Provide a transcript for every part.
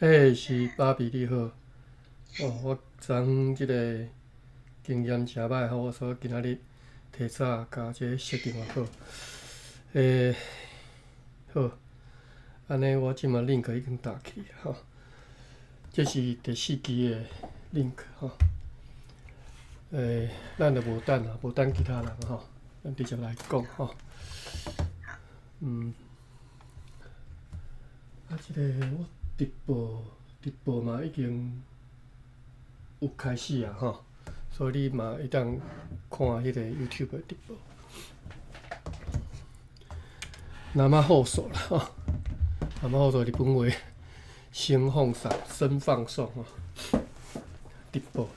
欸，是芭比你好。哦，我昨昏這个經驗誠歹吼，所以今仔日提早共這个設定好。欸，好，按呢我這馬 link 已經打去吼。這是第四期的 link 吼。欸，咱就無等啊，無等其他人吼，咱直接來講吼。啊，這个我直播直播嘛已經有開始啊吼，所以你嘛會當看彼個 YouTube 的直播。生放送啦吼，生放送日本話，先放送，先放送吼，直播。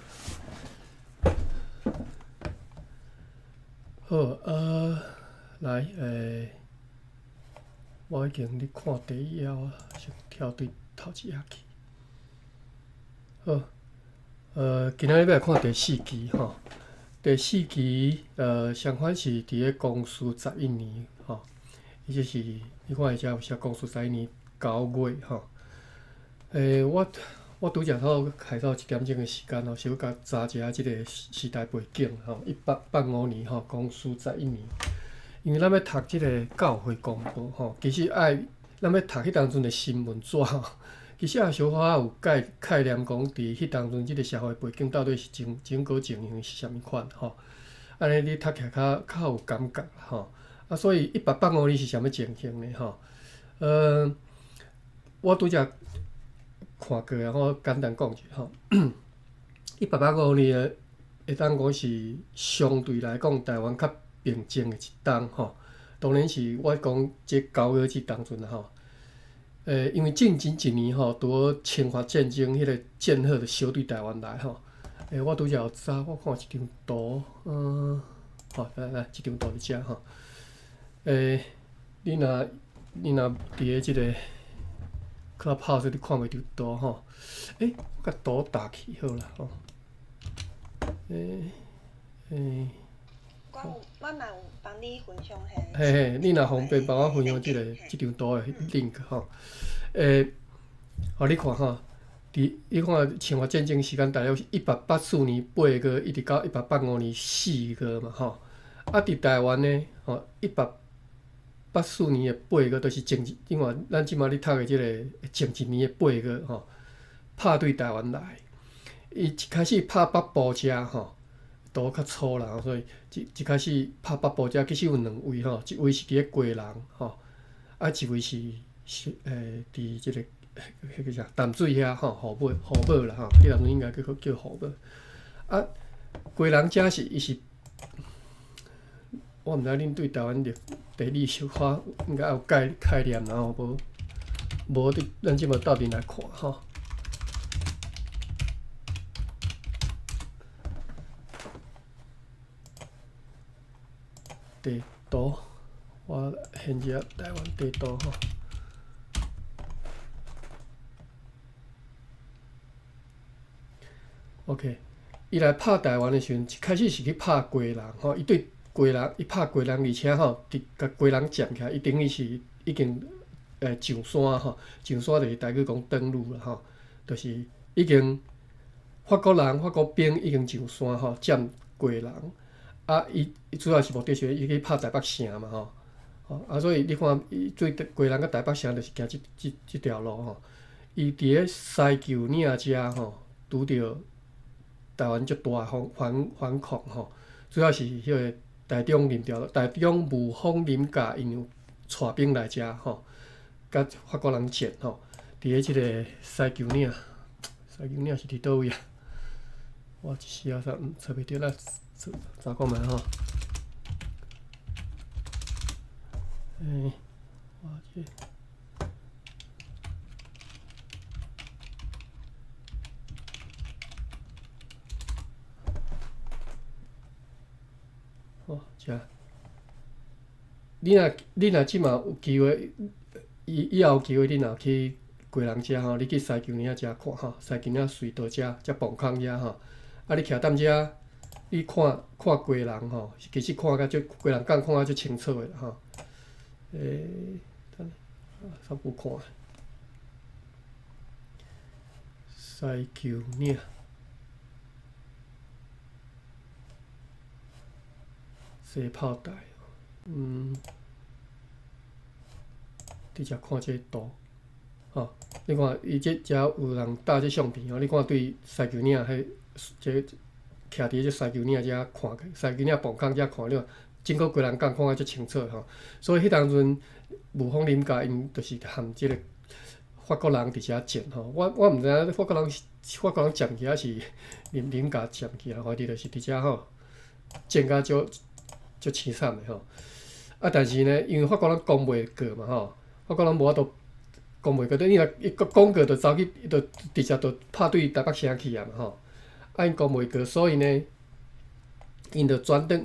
好啊，來欸，我已經咧看第一頁啊，先跳對頭一頁去。好，今仔日欲來看第四期吼，第四期相反是佇咧光緒十一年吼，伊這是你看伊遮有寫光緒十一年9月吼。欸，我拄才頭開頭一點鐘的時間吼，小共查一下這个時代背景吼，1885年吼，光緒十一年。因為咱欲讀這个教會公報吼，其實愛咱欲讀彼當陣的新聞紙吼，其實也小可有概念講，佇彼當陣這个社會背景到底是整個情形是啥物款吼。按呢你讀起來較有感覺吼。啊，所以1885年是啥物情形呢？吼，我拄才看過啊，我簡單講一下吼。1885年的會當講是相對來講台灣較平靜的一冬吼。當然是我講這9月這當陣吼。因為進前一年吼，拄好侵華戰爭彼个戰火就燒對台灣來吼。我拄才有查，我看一張圖，好，來來，這張圖佇遮吼。你若佇咧這个 Clubhouse 你看袂著圖吼？欸，我共圖打去好啦吼。欸欸。我有，我嘛有幫你分享彼个。嘿嘿，你若方便幫我分享這个這張圖的 link 吼。欸，予你看吼，佇你看侵華戰爭時間大約是1884年8月一直到1885年4月嘛吼。啊，佇台灣呢，吼，1884年的8月，就是前一，因為咱這馬咧讀的這个前一年的八月吼，拍對台灣來。伊一開始拍北部遮吼，圖較粗啦，所以一開始拍北部遮，其實有兩位吼，一位是佇咧基隆吼，啊一位是佇這个彼个啥淡水遐吼，虎尾啦吼，彼當陣應該叫虎尾。啊，基隆遮是伊是，我毋知恁對台灣歷地理小可應該有概念啦吼，無無佇咱這馬鬥陣來看吼。地圖，我現在台灣地圖吼。OK，伊來拍台灣的時陣，一開始是去拍基隆吼，伊對基隆，伊拍基隆，而且吼，佇共基隆佔起來，伊等於是已經上山吼，上山就是台語講登陸啦吼，就是已經法國人、法國兵已經上山吼，佔基隆。啊，伊主要是目的是伊去拍台北城嘛吼，吼啊，所以你看，伊對基隆佮台北城就是行這條路吼。伊佇咧西坵嶺遮吼，拄著台灣足大的反抗吼，主要是彼个台中林朝台中霧峰林家𪜶有帶兵來遮吼，佮法國人戰吼。佇咧這个西坵嶺，西坵嶺是佇佗位啊？我一時仔煞揣袂著啦，查看覓吼。欸，我這好，遮。你若這馬有機會，以後有機會，你若去基隆遮吼，你去西坵嶺遮看吼，西坵嶺隧道遮，遮磅空遮吼，啊，你徛踮遮，你看看基隆吼，其實看甲足基隆港看甲足清楚的吼。欸，等下，煞無看。西丘嶺，西炮台，直接看這圖，吼，你看伊這遮有人搭這相片吼，你看對西丘嶺彼這徛佇這西丘嶺遮看，西丘嶺磅空遮看，你看整個基隆港看甲足清楚吼。所以彼當陣霧峰林家𪜶就是含這個法國人佇遮戰吼。我毋知影法國人佔去抑是林家佔去啊，反正就是佇遮吼戰甲足足凄慘的吼。啊，但是呢，因為法國人講袂過嘛吼，法國人無法度講袂過，你若伊講過就走去，就直接就拍對台北城去啊嘛吼。啊，𪜶講袂過，所以呢，𪜶就轉轉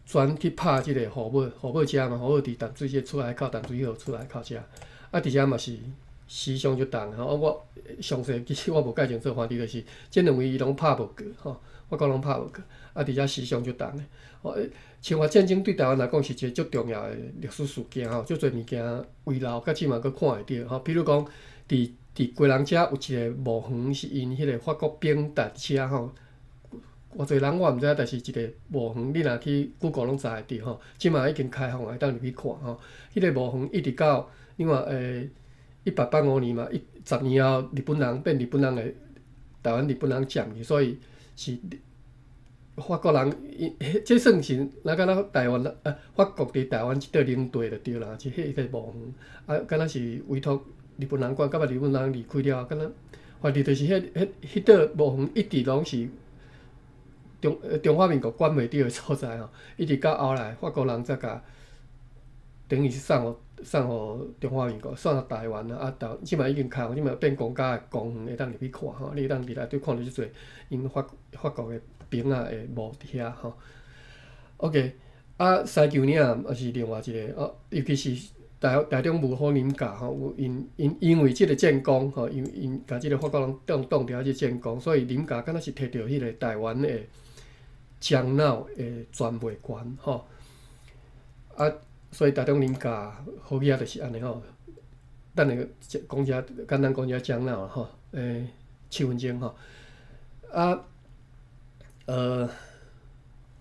轉去拍這個虎尾，虎尾遮嘛，虎尾佇淡水這出海口，淡水河出海口遮。啊，佇遮嘛是死傷足重吼。啊，我詳細其實我無介清楚，反正就是這兩位伊攏拍無過吼，法國攏拍無過。啊，佇遮死傷足重的。吼，侵華戰爭對台灣來講是一個足重要的歷史事件吼，足濟物件遺留，到這馬閣看會著吼。比如講，佇基隆遮有一個墓園，是𪜶彼個法國兵佇遮吼。偌濟人我毋知影，但是一個墓園，你若去 Google 攏查會著吼。這馬已經開放，會當入去看吼。彼個墓園一直到，你看1885年嘛，一10年後日本人變日本人的台灣日本人佔去，所以是法國人，伊這算是若敢若台灣啊，法國佇台灣這塊領地就對啦，是彼個墓園啊，敢若是委託日本人管，到尾日本人離開了後，敢若反正就是彼彼塊墓園一直攏是中華民國管袂著的所在吼，一直到後來法國人才共等於是送予中華民國，送予台灣啊！啊，台這馬已經開放，這馬變國家的公園，會當入去看吼。你會當佇內底看著足濟𪜶法國的兵仔的墓佇遐吼。OK，啊，西丘嶺也是另外一個哦，尤其是台中霧峰林家吼，有𪜶因為這個戰功吼，因𪜶共這個法國人擋著這戰功，所以林家敢若是摕著彼個台灣的樟腦的專賣權吼。啊，所以台中林家好額就是按呢吼。等下講遮簡單講遮樟腦吼，7分鐘吼。啊，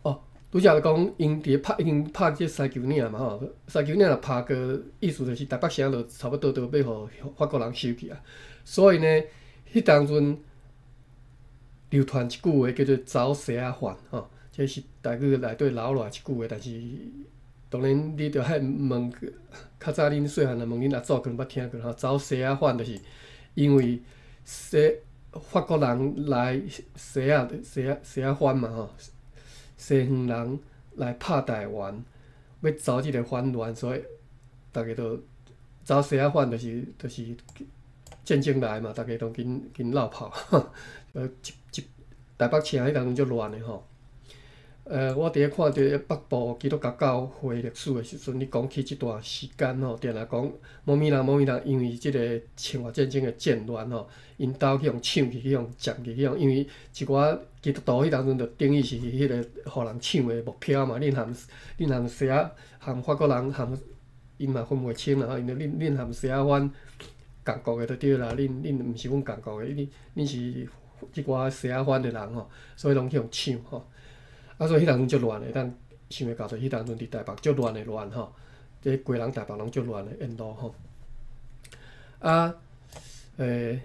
哦，拄才講𪜶佇咧拍，已經拍這西丘嶺嘛吼，西丘嶺若拍過，意思就是台北城就差不多都欲予法國人收去啊。所以呢，彼當陣流傳一句話叫做“走西仔番”吼，這是台語內底留落來一句話，但是當然你著愛問較早恁細漢若問恁阿祖可能捌聽過吼，走西仔番就是因為西法國人來西仔西仔西仔番嘛吼，西方人來拍台灣，欲走這個番亂，所以逐家都走西仔番，就是戰爭來嘛，逐家都緊緊落跑，一台北城彼當陣足亂的吼。我佇咧看著北部基督教教會歷史的時陣，你講起這段時間吼，定定講某物人某物人，因為這個侵華戰爭的戰亂吼，𪜶兜去予搶去，去予佔去，去予因為一寡基督徒彼當陣就等於是彼個予人搶的目標嘛。恁含西仔含法國人含𪜶嘛分袂清啦吼，因為恁含西仔番仝國的就對啦，恁毋是阮仝國的，恁是這寡西仔番的人吼，所以攏去予搶吼。啊，所以彼當陣足亂的，咱想會到就彼當陣佇台北足亂的亂吼，這基隆台北攏足亂的沿路吼。啊，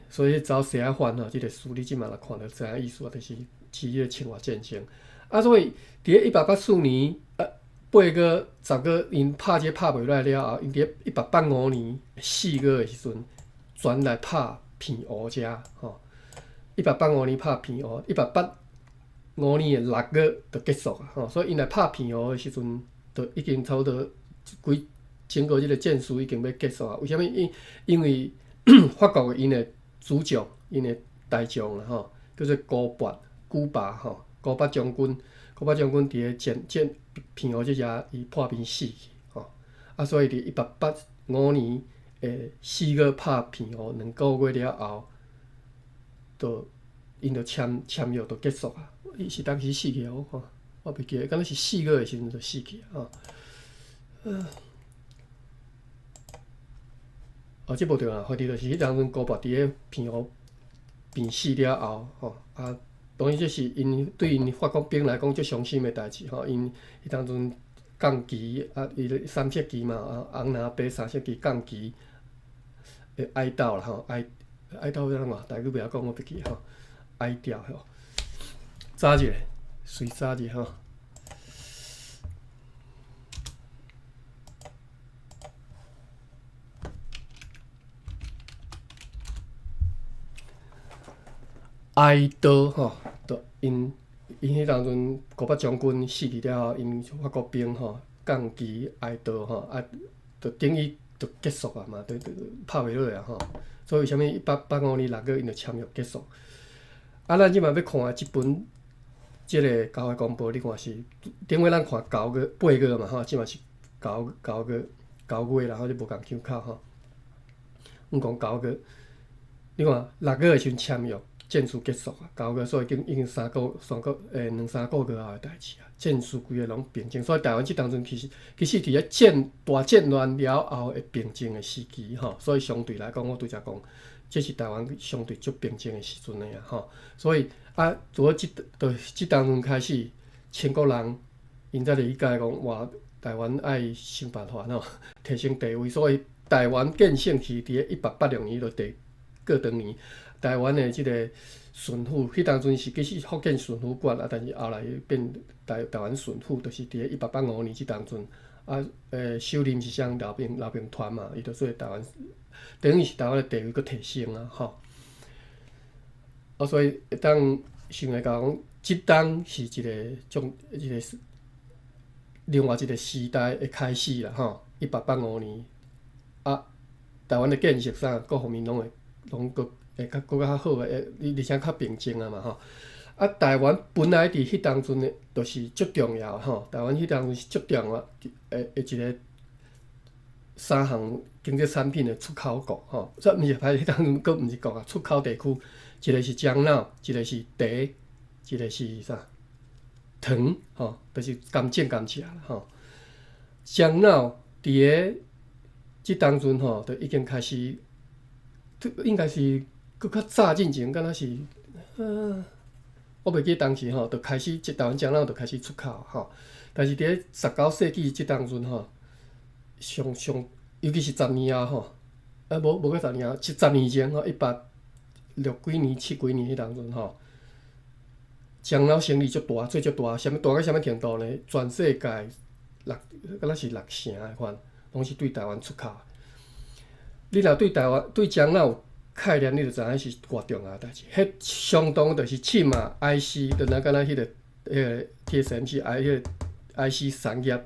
所以走西仔番吼，這個詞你這馬若看就知影意思啊，就是指彼個侵華戰爭。啊，所以佇咧1884年8月10月，𪜶拍這拍袂落來了後，𪜶佇咧1885年4月的時陣，轉來拍澎湖遮吼。一八八五年拍澎湖，1885年的6月就結束啊，吼，所以𪜶來拍澎湖的時陣，就已經差不多規整個這個戰事已經欲結束啊。為啥物？因為法國𪜶的主將，𪜶的大將啦吼，叫做古柏古巴吼，古柏將軍，古柏將軍佇咧戰澎湖這遮伊破病死去吼，啊，所以佇一八八五年的四月拍澎湖2個月了後，就𪜶就簽約就結束啊。伊是當時死去啊，我看我袂記得，敢若是四月的時陣就死去啊。哦，這無對啊，反正就是彼當陣古柏佇咧澎湖病死了後，吼啊，當然這是𪜶對𪜶法國兵來講足傷心的代誌吼，𪜶彼當陣降旗啊，伊咧三色旗嘛，啊紅藍白三色旗降旗的哀悼啦吼，哀哀悼欲按怎？台語袂曉講，我袂記吼，哀悼吼，查一下，隨查一下吼。哀悼吼，就𪜶𪜶彼當陣古巴將軍死去了後，𪜶法國兵吼降旗哀悼吼，啊，就等於就結束啊嘛，就就拍袂落啊吼。所以為啥物1885年6月𪜶就簽約結束？啊，咱這擺欲看的這本這个教會公報，你看是頂尾咱看9月8月嘛吼，這嘛是九九月九月啦吼，你無仝腔口吼。阮講九月，你看六月的時陣簽約。戰事結束啊，九月所以已經已經三個三個欸兩三個月後的代誌啊，戰事規个攏平靜，所以台灣這當陣其實其實佇咧戰大戰亂了後的平靜的時期吼，所以相對來講，我拄才講，這是台灣相對足平靜的時陣的啊吼，所以啊，除了這就這當陣開始，清國人𪜶才理解講哇，台灣愛想辦法吼提升地位，所以台灣建省是佇咧1886年就第過當年。台灣的這个巡撫，彼當陣是其實福建巡撫管啊，但是後來變台台灣巡撫，就是佇咧1885年這當陣啊，首任是啥劉銘劉銘傳嘛，伊就做台灣，等於是台灣的地位閣提升啊，吼。啊，所以會當想會到講，這當是一个種一个另外一个時代的開始啦，吼。1885年啊，台灣的建設啥各方面攏會攏閣。會較閣較好，會而且較平靜啊嘛吼。啊，台灣本來佇彼當陣的，就是足重要吼。台灣彼當陣是足重要的的一个三項經濟產品的出口國吼。這毋是歹，彼當陣閣毋是國啊，出口地區，一个是樟腦，一个是茶，一个是啥？糖吼，就是甘蔗甘蔗啦吼。樟腦佇咧這當陣吼，就已經開始，應該是。閣較早進前，敢若是，我袂記當時吼，就開始，台灣樟腦就開始出口吼。但是佇咧19世紀這當陣吼，上上，尤其是十年後吼，啊無無閣十年後，十年前吼，一八六幾年、七幾年彼當陣吼，樟腦生意足大，做足大，啥物大到啥物程度呢？全世界六，敢若是六成的款，攏是對台灣出口。你若對台灣對樟腦有概念，你就知影彼是偌重要的代誌。彼相當就是這馬 IC，就若敢若彼个彼个 TSMC I 彼个 IC 產業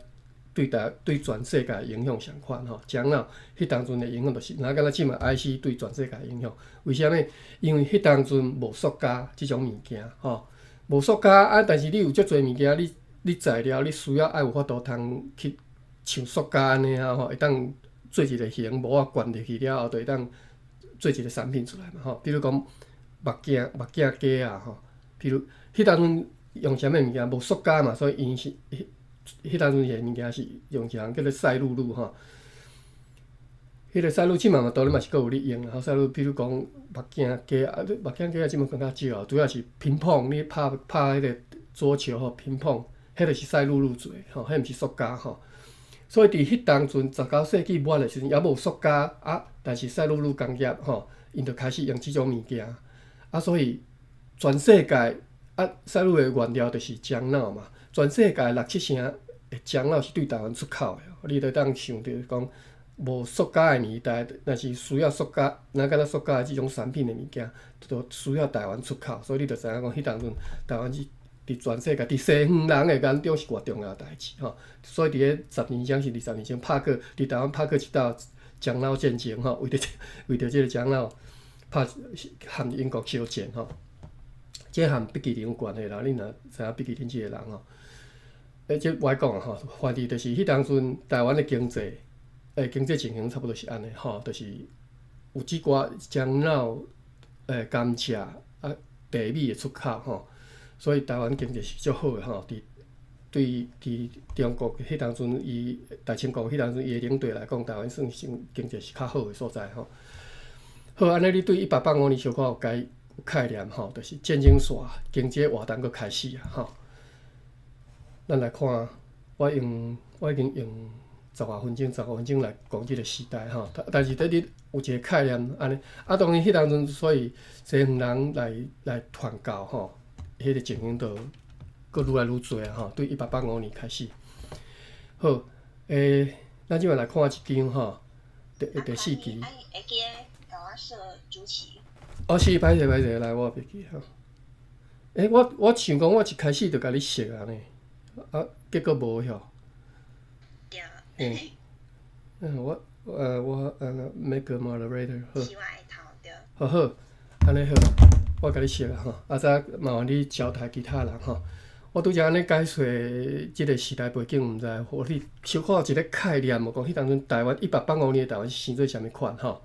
對台對全世界影響相款吼。樟腦彼當陣的影響就是若敢若這馬 IC 對全世界影響。為啥物？因為彼當陣無塑膠這種物件吼，無塑膠啊，但是你有足濟物件，你你材料你需要愛有法度通去像塑膠按呢啊吼，會當做一个形，模仔灌入去了後，就會當做一个產品出來嘛吼。比如講目鏡目鏡架啊吼，比如彼當陣用啥物物件，無塑膠嘛，所以𪜶是彼彼當陣的物件是用一項叫做賽璐珞吼。彼个賽璐這馬嘛當然嘛是閣有咧用啦，吼賽璐比如講目鏡架啊，目鏡架這馬更較少，主要是乒乓，你拍拍彼个桌球吼，乒乓，彼个是賽璐珞做的吼，彼毋是塑膠吼。所以佇彼當陣19世紀末的時陣，猶無塑膠啊，但是賽璐珞工業吼，𪜶就開始用這種物件啊，所以全世界啊，賽璐的原料就是樟腦嘛，全世界六七成的樟腦是對台灣出口的，你就當想著講無塑膠的年代，若是需要塑膠，若敢若塑膠的這種產品的物件，就需要台灣出口，所以你就知影講，彼當陣台灣是佇全世界，佇西方人的眼中是偌重要的代誌吼。所以佇咧十年前是20年前拍過，佇台灣拍過一道樟腦戰爭吼，為著為著這个樟腦拍和英國相戰吼。這和筆記林有關係啦，你若知影筆記林這个人吼，欸，這無愛講啊吼，反正就是彼當陣台灣的經濟，經濟情形差不多是按呢吼，就是有這寡樟腦、甘蔗啊、茶米的出口吼，所以台灣經濟是足好的吼。佇對佇中國彼當陣，伊大清國彼當陣伊的領地來講，台灣算是經濟是較好的所在吼。好，按呢你對1885年小可有解概念吼，就是戰爭煞，經濟活動閣開始啊吼。咱來看，我已經用十外分鐘、十五分鐘來講這個時代吼，但是佇你有一個概念按呢，啊，當然彼當陣，所以西洋人來傳教吼，彼個情形就閣愈來愈濟啊吼，對1885年開始。好，咱這擺來看一張吼，第四期。啊，會記得共我設主持。哦，是，歹勢歹勢，來我袂記吼。我想講，我一開始就共你設啊呢，啊，結果無吼。對。我 make a moderator 好。是我的頭對。好好，按呢好，我共你設啊吼，啊再麻煩你招待其他人吼。我拄才按呢解說這個時代背景，毋知予你小可有一個概念無？講彼當陣台灣1885年的台灣是生做啥物款吼？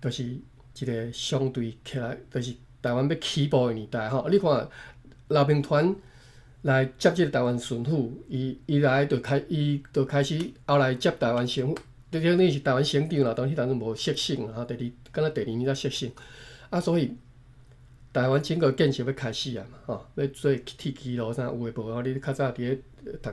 就是一個相對起來，就是台灣欲起步的年代吼。你看劉銘傳來接這個台灣巡撫，伊就開始後來接台灣省，等於是台灣省長啦。當彼當陣無設省啊，第二敢若第二年才設省，啊，所以台灣整個建設欲開始啊嘛，吼，欲做鐵支路啥有的無吼。你較早佇咧讀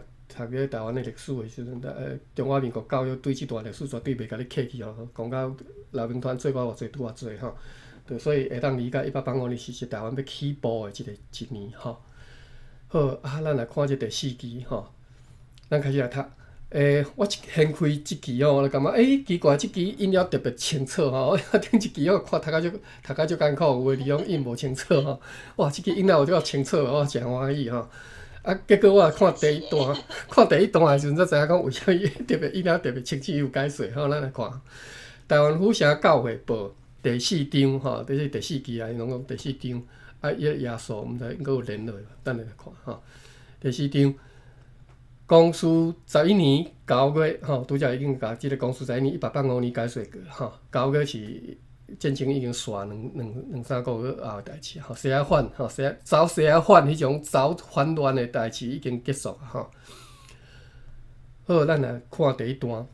咧台灣的歷史的時陣，中華民國教育對這段歷史絕對袂共你客氣哦，講到劉銘傳做到偌濟拄偌濟吼，對，所以會當理解1885年是台灣欲起步的一年吼。好，啊，咱來看這第四期吼，咱開始來讀。我一掀開這期吼，我就感覺奇怪，這期印了特別清楚吼。我頂一期我看讀甲足艱苦，有的字攏印無清楚吼。哇，這期印了有遮清楚，我誠歡喜吼。啊，結果我來看第一段，看第一段的時陣，才知影講為啥物特別印了特別清楚有解說吼。咱來看《台灣府城教會報》第四章吼，這是第四期啊，伊攏講第四章。啊，伊個頁數毋知應該有連落，等下來看吼。第四章，光緒11年9月吼，拄才已經共這個光緒十一年1885年解說過吼。九月是戰爭已經煞兩三個月後的代誌吼。西仔反吼，西仔走西仔反彼種走反亂的代誌已經結束吼。好，咱來看第一段。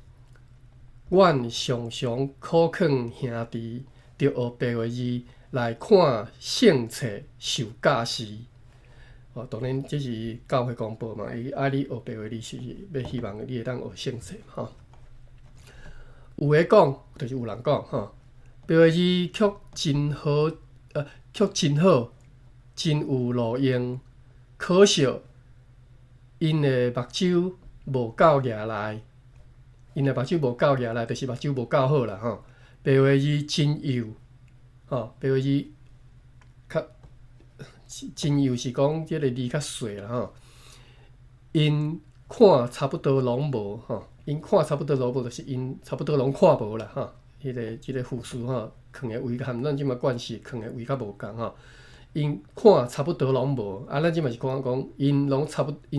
阮常常苦勸兄弟，著學白話字來看聖冊受教時。哦，當然這是教會公報嘛，伊愛你學白話字是欲希望你會當學聖冊吼。有的講，就是有人講吼，白話字卻真好，卻真好，真有路用。可惜，𪜶的目睭無夠額來，𪜶的目睭無夠額來，就是目睭無夠好啦吼。白話字真幼，吼，白話字較真幼是講這个字較細啦吼。𪜶看差不多攏無吼，𪜶看差不多攏無，就是𪜶差不多攏看無啦吼。彼個副詞吼，囥的位和咱這馬慣勢囥的位較無仝吼。𪜶看差不多攏無，啊，咱這馬是講講𪜶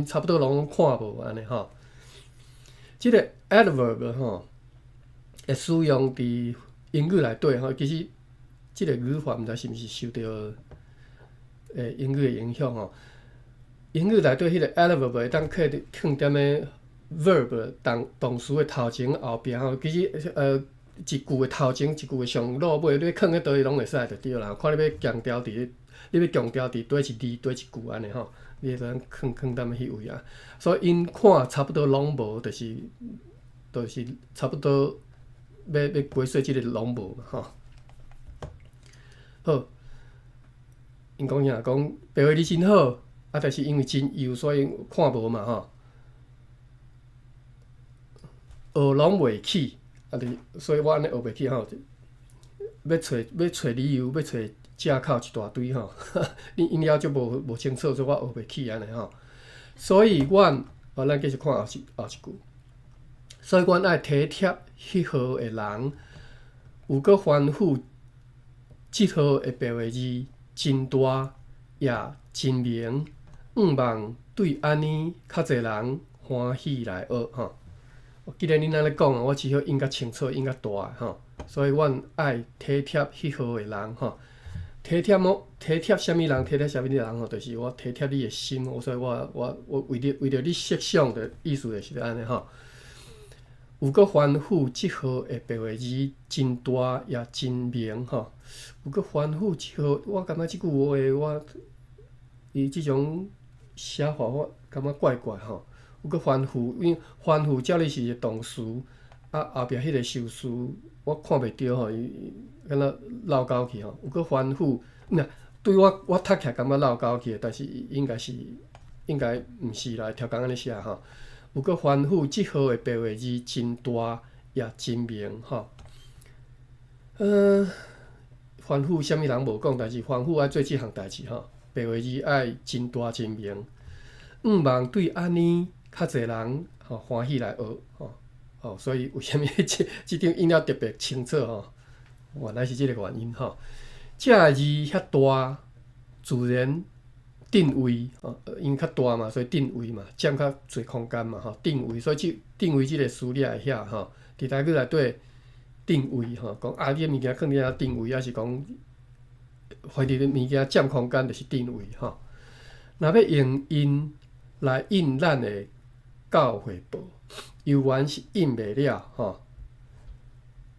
差不多攏看無按呢吼。這个 adverb 吼，會使用佇英語內底吼，其實這個語法毋知是毋是受著英語的影響吼。英語內底彼個 adverb 會當囥踮咧 verb 動詞的頭前後壁吼，其實一句的頭前，一句的上落尾，你欲囥佇佗位攏會使就對啦。看你欲強調佇，你欲強調佇佗一字佗一句按呢吼，你會當囥踮彼位啊。所以𪜶看差不多攏無，就是差不多欲解說這个攏無嘛吼。好，𪜶講啥？講白話字真好，啊，但是因為真幼，所以看無嘛吼。學攏袂起，啊，就是所以我按呢學袂起吼，欲揣理由，欲揣藉口一大堆吼。你印了足無清楚，所以我學袂起按呢吼。所以阮，哦，咱繼續看後一句。所以阮愛體貼彼號的人，有閣吩咐，這號的白話字真大，也真明，向望對按呢較濟人歡喜來學吼。既然恁按呢講，我只好印較清楚，印較大吼。所以阮愛體貼彼號的人吼，體貼某體貼啥物人？體貼啥物人吼？就是我體貼你的心，所以我為著你設想的意思就是按呢吼。有閣吩咐這號的白話字真大也真明吼。有閣吩咐這號，我感覺這句話我伊這種寫法我感覺怪怪吼。有閣吩咐，因為吩咐照理是一個動詞，啊後壁彼個修辭我看袂著吼，伊敢若落勾去吼。有閣吩咐，毋對我讀起來感覺落勾去，但是應該是應該毋是來超工按呢寫吼。有閣吩咐這號的白話字真大也真明吼。吩咐啥物人無講，但是吩咐愛做這項代誌吼。白話字愛真大真明。向望對按呢較濟人吼歡喜來學吼吼，所以為啥物這張印了特別清楚吼？原來是這個原因吼。這个字遐大，自然鎮位吼，因為較大嘛，所以鎮位嘛，佔較濟空間嘛吼，鎮位，所以這鎮位這個詞你也會曉吼。佇台語內底鎮位吼，講啊，你的物件囥佇遐鎮位，抑是講反正物件佔空間就是鎮位吼。若欲用𪜶來印咱的教會報，猶原是印袂了吼。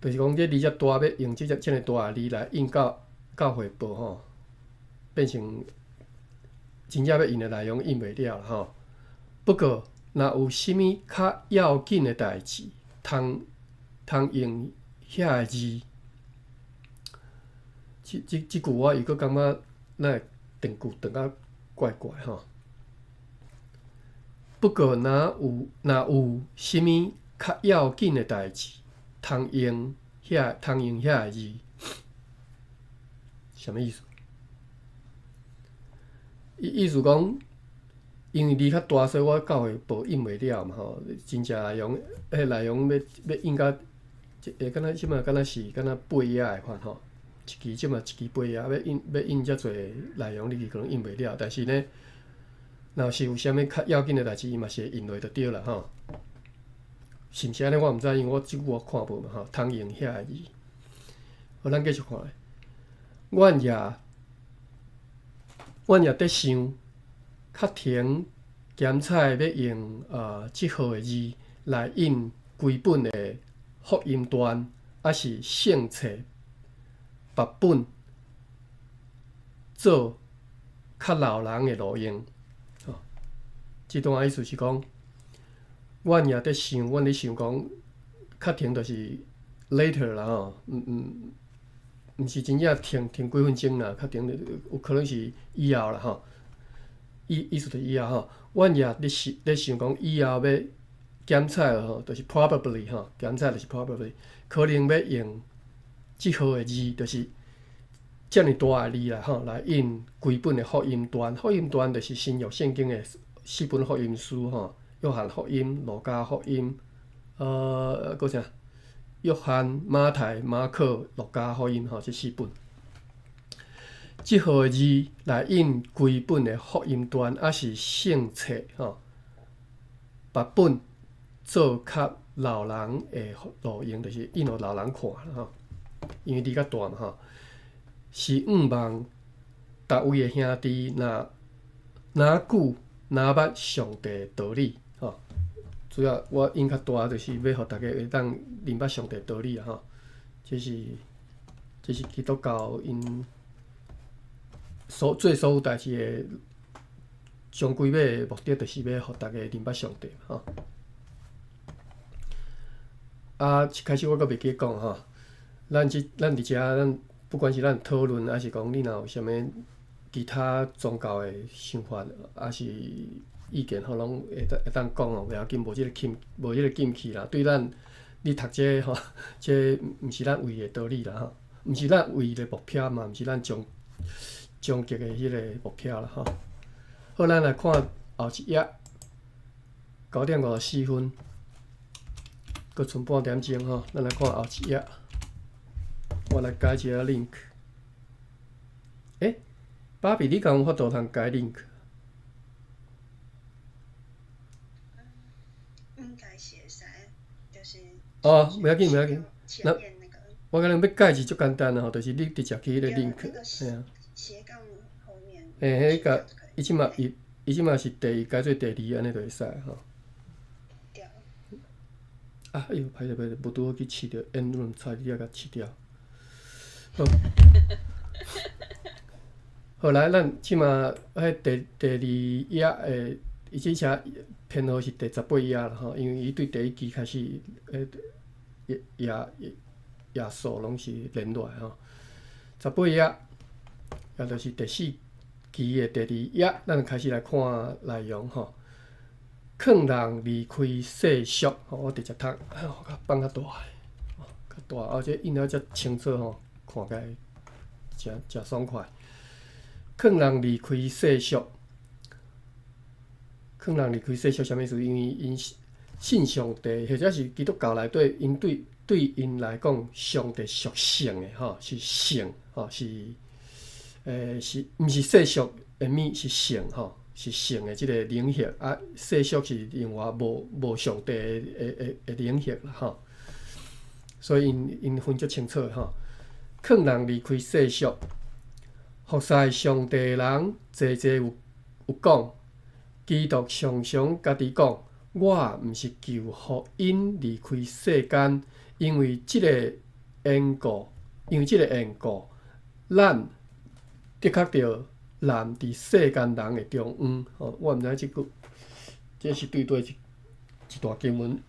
就是講這字遮大，欲用這隻遮爾大的字來印教會報吼，變成真正欲印的內容印袂了吼。不過，若有啥物較要緊的代誌，通用遐个字，這句我又閣感覺哪會斷句斷甲怪怪吼。不過，若有啥物較要緊的代誌，通用遐個字，啥物意思？意思講，因為字較大，所以我教會報印袂了嘛吼。真正內容，彼個內容欲印甲，會敢若這擺敢若是敢若八頁的款吼，一支這擺一支八頁，欲印遮濟內容，你可能印袂了。但是呢，若是有啥物較要緊的代誌，伊嘛是會印落就對啦吼。是毋是按呢？我毋知，因為我這句我看無嘛吼。通用遐個字，好，咱繼續看。阮也佇想，較停檢採欲用這號的字來印規本的福音單，抑是聖冊別本做較老人的路用。吼，這段意思是講，阮也佇想，阮咧想講，較停就是 later 啦吼，毋是真正停幾分鐘啦，較停有可能是以後啦吼。意思就是以後吼，阮也咧想講以後欲檢採吼，就是 probably 吼，檢採就是 probably，可能欲用這號的字，就是遮爾大的字啦吼，來印規本的福音單。福音單就是新約聖經的四本福音書吼，約翰福音、路加福音，閣啥？約翰、馬太、馬可、路加福音吼，這四本。這號的字來印規本的福音單，抑是聖冊吼，別本做較老人的路用，就是印予老人看啦吼，因為字較大嘛吼。是向望逐位的兄弟，若久若捌上帝道理吼。主要我印較大，就是欲予大家會當認捌上帝道理啊吼。這是基督教𪜶所做所有代誌的終歸尾的目的，就是欲予大家認捌上帝吼。啊，一開始我閣袂記講吼，咱佇遮，咱不管是咱討論，抑是講你若有啥物其他宗教的想法，抑是意見吼，攏會當講哦，袂要緊，無這個禁忌啦。對咱，你讀這個吼，這毋是咱唯一的道理啦吼，毋是咱唯一的目標嘛，毋是咱終極的彼個目標啦吼。好，咱來看後一頁，9點54分，閣賰半點鐘吼，咱來看後一頁。我來改一下 link。欸，芭比，你敢有法度通改 link？應該是會使，就是。哦，袂要緊，袂要緊。那我感覺欲改是足簡單的吼，就是你直接去彼個 link，嘿啊。斜槓後面。嘿，彼個伊這馬是第一改做第二，按呢就會使吼。對。啊，哎喲，歹勢歹勢，無拄好去試著 end room，差你仔共試掉。好，好來，咱這馬彼第二頁的，伊這寫編號是第18頁啦吼，因為伊對第一期開始，彼頁頁數攏是連落來吼。十八頁，也就是第四期的第二頁，咱開始來看內容吼。勸人離開世俗，吼，我直接讀，哎喲，較放較大，較大，而且印了遮清楚吼，看起來誠誠爽快。勸人離開世俗，勸人離開世俗，啥物意思？因為𪜶信上帝，或者是基督教內底，𪜶對𪜶來講，上帝屬聖的吼，是聖吼，是是毋是世俗的物？是聖吼。是聖的這個領域，啊，世俗是另外無上帝的領域啦吼。所以𪜶分足清楚的吼。勸人離開世俗，服侍上帝的人，濟濟有講，基督常常家己講，我毋是求予𪜶離開世間，因為這个緣故，因為這个緣故，咱的確著衲佇世間人的中央，吼，我毋知這句，這是對佗一段經文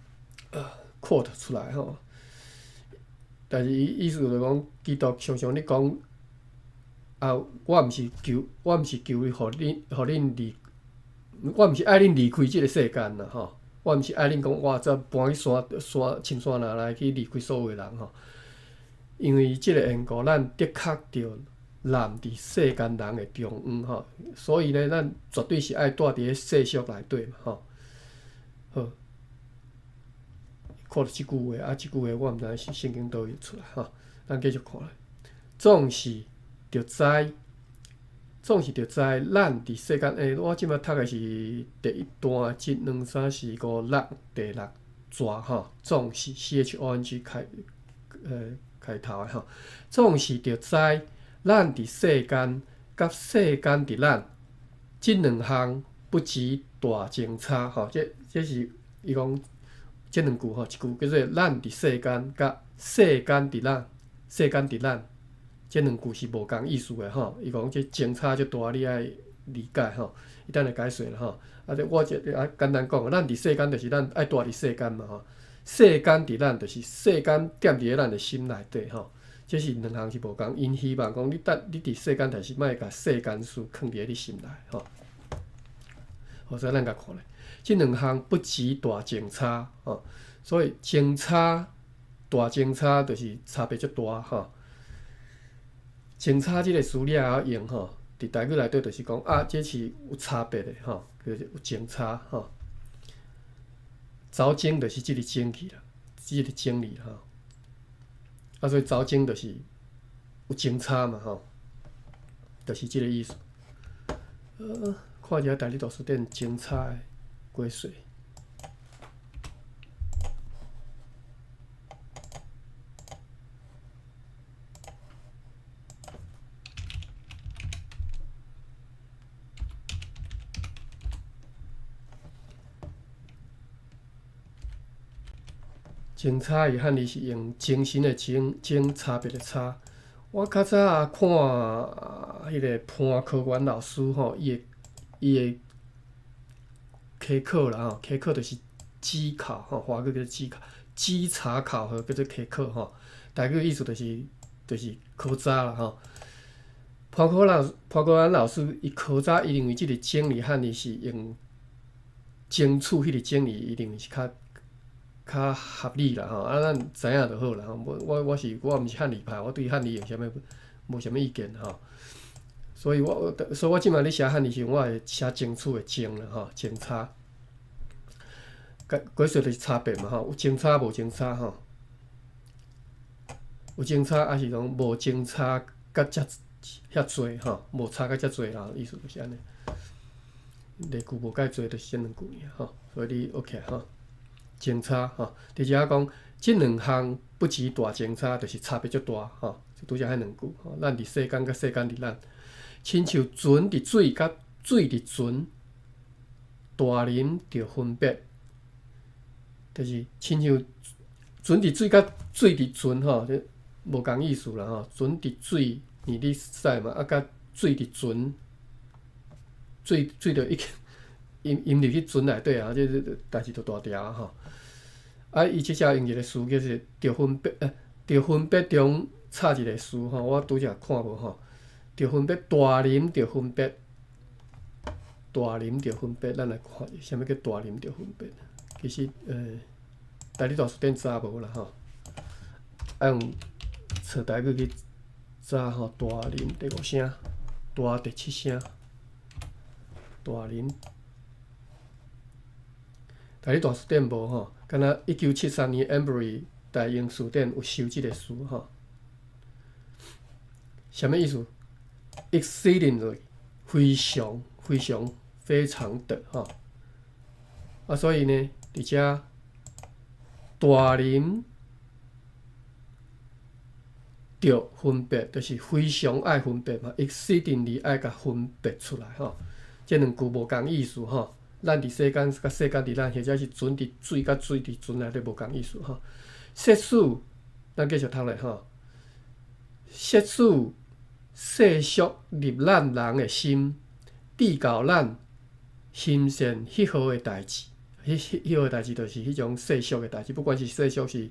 quote 出來吼。但是伊意思就是講，基督常常咧講，啊，我毋是求，我毋是求予恁，予恁離，我毋是愛恁離開這个世間啦，吼，我毋是愛恁講，我這搬去山深山內來去離開所有的人吼，因為這个緣故，咱的確著衲佇世間人的中央吼，所以呢，咱絕對是愛蹛佇咧世俗內底嘛吼。好，看著這句話，啊，這句話我毋知是聖經佗位出來吼，咱繼續看咧。總是著知，總是著知，咱佇世間，我這擺讀的是第一段，一、兩、三、四、五、六，第六段吼，總是 C H O N G 開頭的吼，總是著知。咱佇世間，佮世間佇咱，這兩項不致大爭差吼。這是伊講這兩句吼，一句叫做咱佇世間，佮世間佇咱，世間佇咱，這兩句是無仝意思的吼。伊講這爭差足大，你愛理解吼。伊等下解釋啦吼。啊，這我這啊簡單講，咱佇世間就是咱愛蹛佇世間嘛吼。世間佇咱就是世間踮佇咧咱的心內底吼。這是兩項是無仝，𪜶希望講你等你佇世間，但是莫共世間事囥佇咧你心內吼。好，所以咱共看咧，這兩項不致大爭差吼，所以爭差大爭差就是差別足大吼。爭差這个詞你也曉用吼，佇台語內底就是講啊，這是有差別的吼，叫做有爭差吼。走精就是這个精去啦，這个精力吼。啊，所以走精就是有精差嘛吼，就是這个意思。看一下大日圖書典精差的解釋。精差伊漢字是用精神的精，精差別的差。我較早看彼个潘科元老師吼，伊的溪考啦吼，溪考就是指考吼，華語叫做指考，稽查考核叫做溪考吼。台語意思就是考查啦吼。潘科元老師伊考查，伊認為這个整理漢字是用爭取彼个整理，伊認為是較合理啦吼，啊，咱知影就好啦吼。我毋是漢字派，我對漢字用啥物無啥物意見吼。所以我這擺咧寫漢字時，我會寫爭取的爭啦吼，爭差。解釋就是差別嘛吼，有爭差無爭差吼。有爭差，抑是講無爭差甲遮遐濟吼，無差甲遮濟啦，意思就是按呢。例句無介濟，就是這兩句爾吼，所以你 OK 吼。爭差吼，佇遮講，這兩項不致大爭差，就是差別足大吼。拄才彼兩句吼，咱佇世間佮世間佇咱，親像船佇水佮水佇船，大人著分別，就是親像船佇水佮水佇船吼，這無仝意思啦吼。船佇水你咧駛嘛，啊，佮水佇船，水水就已經淹淹入去船內底啊，這代誌就大條啊吼。啊，伊這只用一個詞叫做著分別，著分別中插一個詞吼，我拄則看無吼。著分別大林著分別，大林著分別，咱來看啥物叫大林著分別。其實，台語大辭典查無啦吼，愛用揣台語去查吼。大林第五聲，大第七聲，大林。台語大辭典無吼，敢若1973年 Embury 大英辭典有收這個詞吼。啥物意思？Exceedingly 非常非常非常的吼。啊，所以呢，佇遮大林著分別，就是非常愛分別嘛，exceedingly 愛共分別出來吼。這兩句無仝意思吼。咱佇世間佮世間佇咱，或者是船佇水佮水佇船內底無仝意思吼。設使，咱繼續讀落吼。設使世俗入咱人的心，致到咱欣羨彼號的代誌，彼號的代誌就是彼種世俗的代誌，不管是世俗是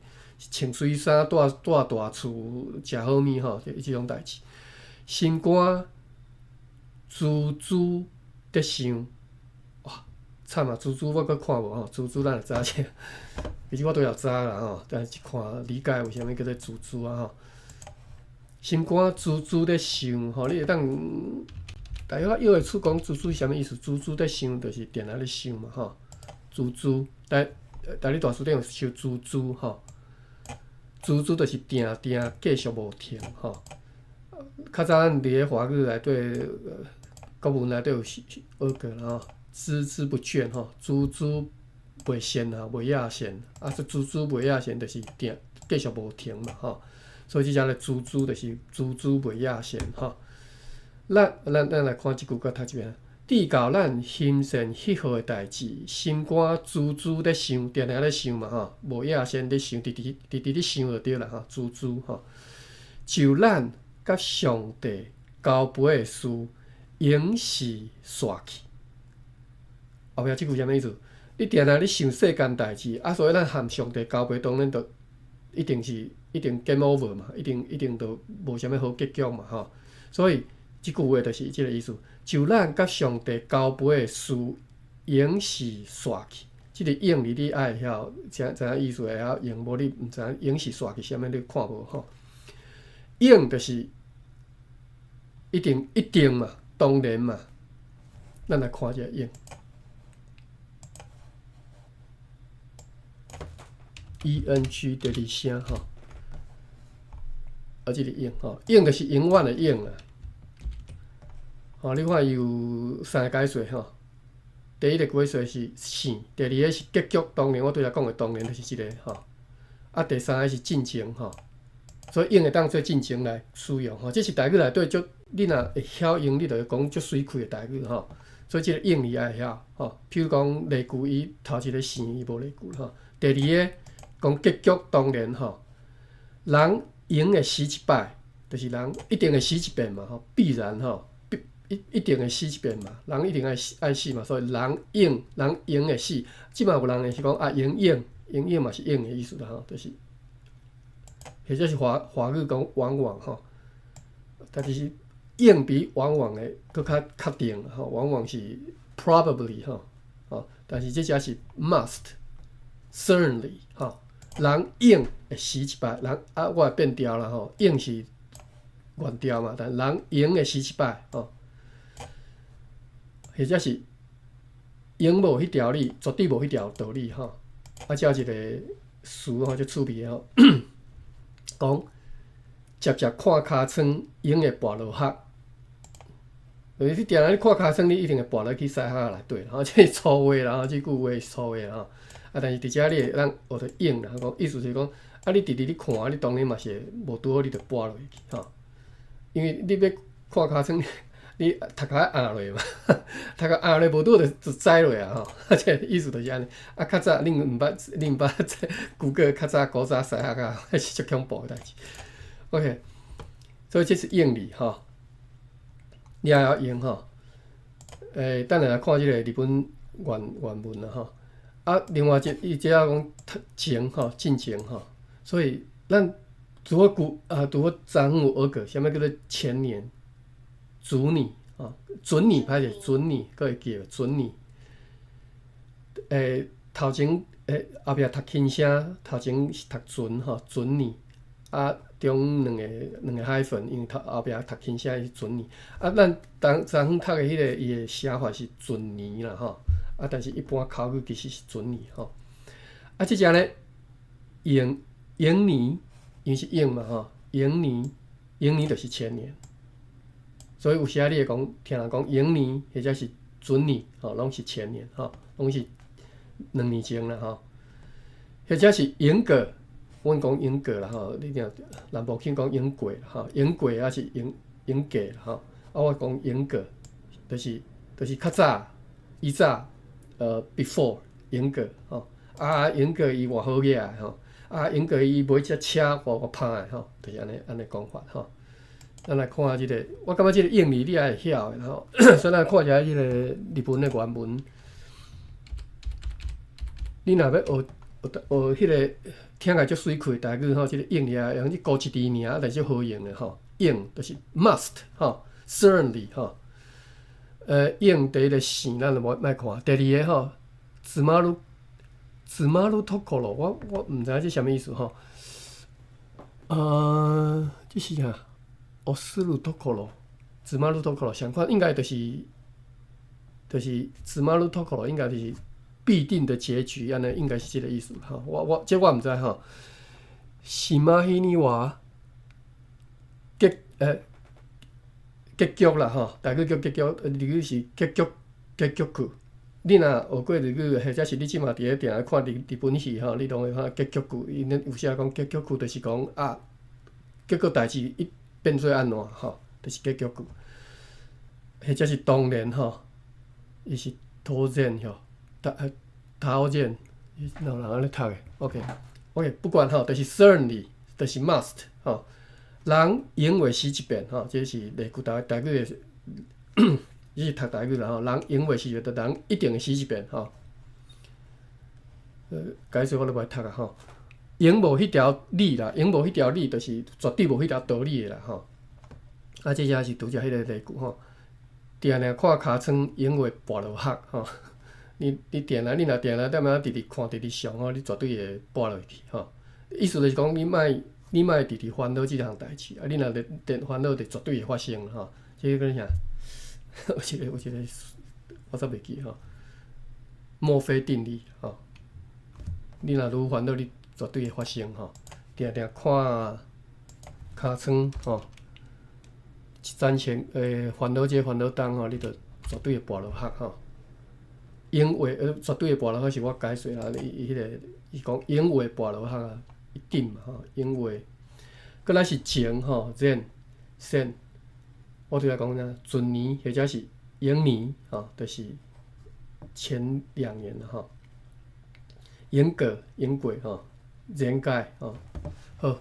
穿媠衫、住大厝、食好物吼，這種代誌。心肝孜孜咧想，哇，慘啊！孜孜我閣看無吼，孜孜咱會知影，其實我都會知啦吼，但是一看理解為啥物叫做孜孜啊吼。心肝孜孜咧想吼，你會當大約約會出講孜孜啥物意思？孜孜咧想就是定定咧想嘛吼。孜孜，台語大辭典有收孜孜吼，孜孜就是定定繼續無停吼。較早咱佇咧華語內底，國文內底有學過啦吼，孜孜不倦吼，孜孜袂倦啊，袂厭倦，啊，這孜孜袂厭倦就是定繼續無停嘛吼。所以這只咧孜孜就是孜孜袂厭倦吼。咱來看這句，閣讀一遍。致到咱欣羨彼號的代誌，心肝孜孜咧想，定定咧想嘛吼，無厭倦咧想，直直直直咧想就對啦吼，孜孜吼。就咱佮上帝交陪的事，永是煞去。後壁這句啥物意思？你定定咧想世間代誌，啊，所以咱和上帝交陪，當然就一定是一定 game over 嘛，一定一定就無啥物好結局嘛吼。所以這句話就是這個意思。就咱佮上帝交陪的事，永是煞去。這個永字你愛會曉知影意思會曉用，無你毋知影永是煞去啥物，你看無吼？永就是一定一定嘛，當然嘛。咱來看這個永。ENG 第二聲吼，啊，這個永吼，永就是永遠的永啊。吼，你看伊有三個解說吼。第一個解說是性，第二個是結局，當然我拄才講的當然就是這個吼。啊，第三個是進前吼。所以永會當做進前來使用吼，這是台語內底足，你若會曉用，你就會講足媠氣的台語吼。所以這個永字愛會曉吼。譬如講例句，伊頭一個性伊無例句吼。第二個講結局當然吼，人永會死一擺，就是人一定會死一遍嘛吼，必然吼。一定會死一遍嘛，人一定愛死愛死嘛，所以人永人永會死。這擺有人會是講啊，永永永永嘛是永的意思啦吼，就是或者是華語講往往吼，但是永比往往的閣較確定吼，往往是 probably 吼，吼，但是這只是 must certainly 吼，人永會死一擺，人啊我會變調啦吼，永是原調嘛，但人永會死一擺吼。或者是永無彼條理，絕對無彼條道理吼。啊，這一個詞吼，足趣味的吼，講捷捷看尻川，永會跋落礐。就是你定定咧看尻川，你一定會跋落去屎礐內底，吼，這是粗話啦，吼，這句話是粗話吼。啊，但是佇遮你會當學著永啦，講意思是講，啊，你直直咧看，你當然嘛是會無拄好，你就跋落去吼。因為你欲看尻川，你讀較壓落嘛，讀較壓落無拄就就栽落啊吼，這個意思就是按呢。啊，較早恁毋捌，恁毋捌谷歌較早古早西學啊，彼是足恐怖的代誌。OK，所以這是應理吼，你也曉用吼。等下來看這個日本原原文啦吼。啊，另外一伊這講前吼，進前吼，所以咱除了古啊，除了昨昏有學過，啥物叫做前年、主年吼，準年歹勢，準年閣會記無？準年。頭前後壁讀輕聲，頭前是讀準吼，準年。啊，中兩個兩個 hyphen，因為頭後壁讀輕聲是準年。啊，咱當昨昏讀的彼個伊的寫法是準年啦吼。啊，但是一般口語其實是準年吼。啊，這隻咧寅寅年，因為是寅嘛吼，寅年寅年就是前年。所以有時仔你會講聽人講寅年或者是準年吼，攏是前年吼，攏是2年前啦吼。或者是寅過，阮講寅過啦吼，你聽南部腔講寅過吼，寅過抑是寅寅過吼。啊，我講寅過，就是較早以早before 寅過吼。啊，寅過伊偌好額吼，啊，寅過伊買這車偌偌歹的吼，就是按呢按呢講法吼。咱來看這個，我感覺這個應理你也會曉的吼，所以咱看一下這個日本的原文。你若欲學學學彼個聽起來足媠氣台語吼，這個應理啊，用你孤一字爾，但是好用的吼。應就是 must 吼，certainly 吼。應第一個線咱就無莫看，第二個吼，詰まる詰まるところ，我毋知影這啥物意思吼。這是啥？哦，するところ，詰まるところ，相款應該就是詰まるところ，應該就是必定的結局，按呢應該是這個意思吼。我這我毋知吼。しまいには結局啦吼，台語叫結局，日語是結局結局。你若學過日語，或者是你這馬佇咧定看日日本戲吼，你攏會看結局。𪜶有時講結局，就是講啊，結果代誌一變做按怎吼，就是結局。或者是當然吼，伊是當然吼，當然，哪有人按呢讀的？OK，OK，不管吼，就是 certainly，就是 must 吼。人永袂死一遍吼，這是例句台台語的，你是讀台語啦吼。人永袂死，就人一定會死一遍吼。解說我都無愛讀啊吼。永無彼條理啦，永無彼條理，就是絕對無彼條道理的啦吼。啊，這只是拄則彼個例句吼。定定看尻川，永會跋落殼吼。你定定，你若定定踮遐直直看，直直想吼，你絕對會跋落去吼。意思就是講，你莫直直煩惱這項代誌，啊，你若直直煩惱，就絕對會發生吼。這個叫啥？有一個，我煞袂記吼。墨菲定律吼。你若愈煩惱，你絕對會發生吼。定定看尻川吼，一盞前煩惱這煩惱東吼，你就絕對會跋落殼吼。永會絕對會跋落殼是我解說啦，伊伊彼個伊講永會跋落殼啊，一定嘛吼，永會。閣來是前吼，前先，我拄才講啥？閏年或者是寅年吼，就是前2年吼。寅過寅過吼，前解吼，好。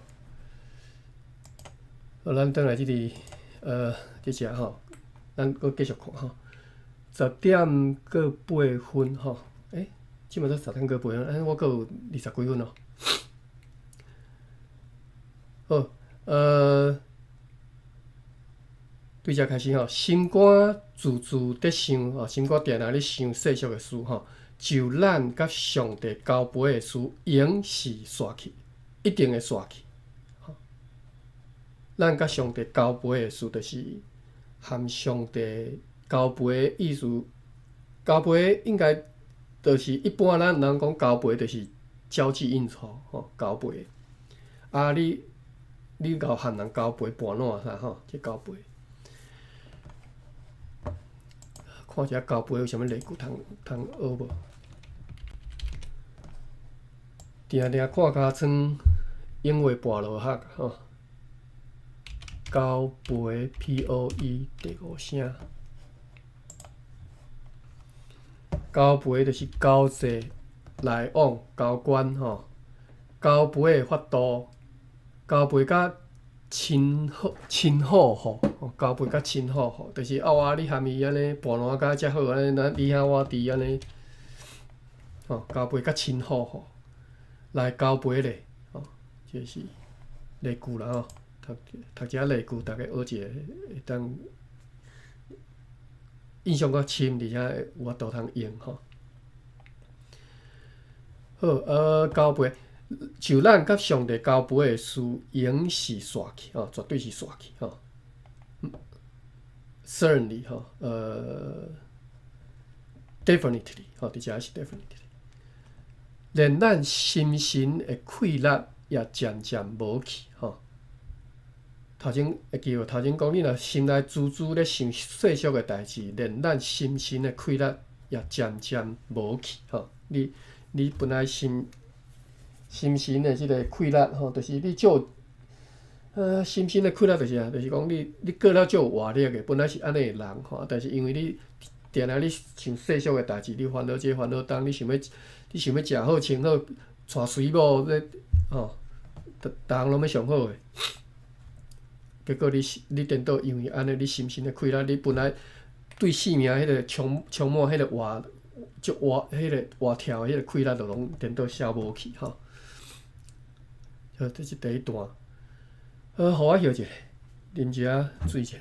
好，咱轉來這裡，這隻吼，咱閣繼續看吼。10點過8分吼，這馬才10點過8分，我閣有20幾分哦。好，對這開始吼，心肝自自咧想吼，心肝定定咧想世俗的事吼，就咱佮上帝交陪的事，永是煞去，一定會煞去。咱佮上帝交陪的事，就是含上帝交陪的意思。交陪應該就是一般咱人講交陪，就是交際應酬吼，交陪。啊，你𠢕和人交陪伴撋啥吼？這交陪。看一下交陪有啥物例句通通學無？定定看尻川，永會跋落殼吼。交陪 POE 第五聲。交陪就是交際來往交關吼，交陪的法度，交陪甲親好親好吼，交陪甲親好吼，就是啊我你含伊按呢盤攏甲遮好按呢，咱你兄我弟按呢，吼，交陪甲親好吼，來交陪咧，吼，這是例句啦吼，讀讀這例句，逐家學一下會當印象較深，而且會有法度通用吼。好，交陪，就咱佮上帝交陪的事，應是煞去吼，絕對是煞去吼。Certainly 吼，definitely 吼，佇遮是 definitely。連咱心神的氣力也漸漸無去吼。頭前會記無？頭前講你若心內孜孜咧想世俗的代誌，連咱心神的氣力也漸漸無去吼。你本來心神的這個氣力吼，就是你足心神的氣力就是啥？就是講你過了足有活力的，本來是按呢的人吼，但是因為你定定咧想世俗的代誌，你煩惱這煩惱彼，你想欲食好穿好，娶媠某咧吼，逐逐項攏欲上好的。結果你顛倒因為按呢，你心神的氣力，你本來對生命彼個充滿彼個活足活彼個活跳的彼個氣力，就攏顛倒消無去吼。好，這是第一段。好，予我歇一下，啉一下水者。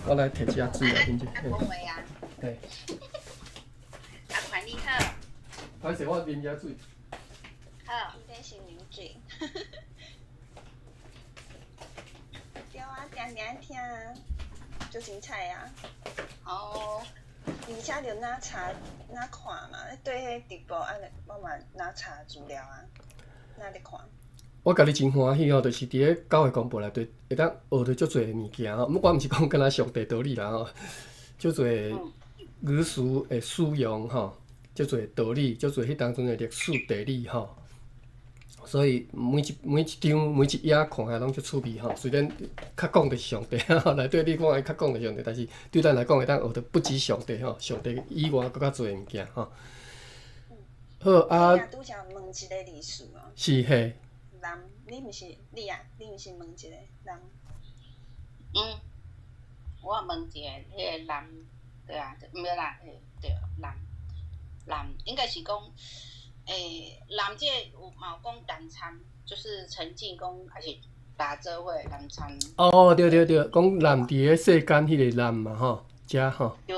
我來提一下水來啉者。講話啊。嘿。阿寬你好。歹勢，我啉一下水。好。伊咧是啉水。對啊，定定聽，足精彩啊！哦。而且著若查若看嘛，對彼直播按呢，我嘛若查資料啊，若咧看。我家己真歡喜吼，就是佇咧教會公報內底會當學著足濟物件吼。我毋是講敢若上帝道理啦吼，足濟語詞的使用吼，足濟道理，足濟彼當陣的歷史地理吼。所以每一章每一頁看起來攏足趣味吼。雖然較講著是上帝，內底你看會較講著上帝，但是對咱來講會當學著不止上帝吼，上帝以外閣較濟物件吼。好啊。拄才問一个歷史哦。是嘿。人，你毋是你啊？你毋是問一個人？嗯，我問一個，彼個人，對啊，毋對啦，對，人，人應該是講，人這個有嘛有講難參，就是陳進講，還是打做伙難參。哦，對對對，講難佇咧世間彼個難嘛吼，遮吼。對，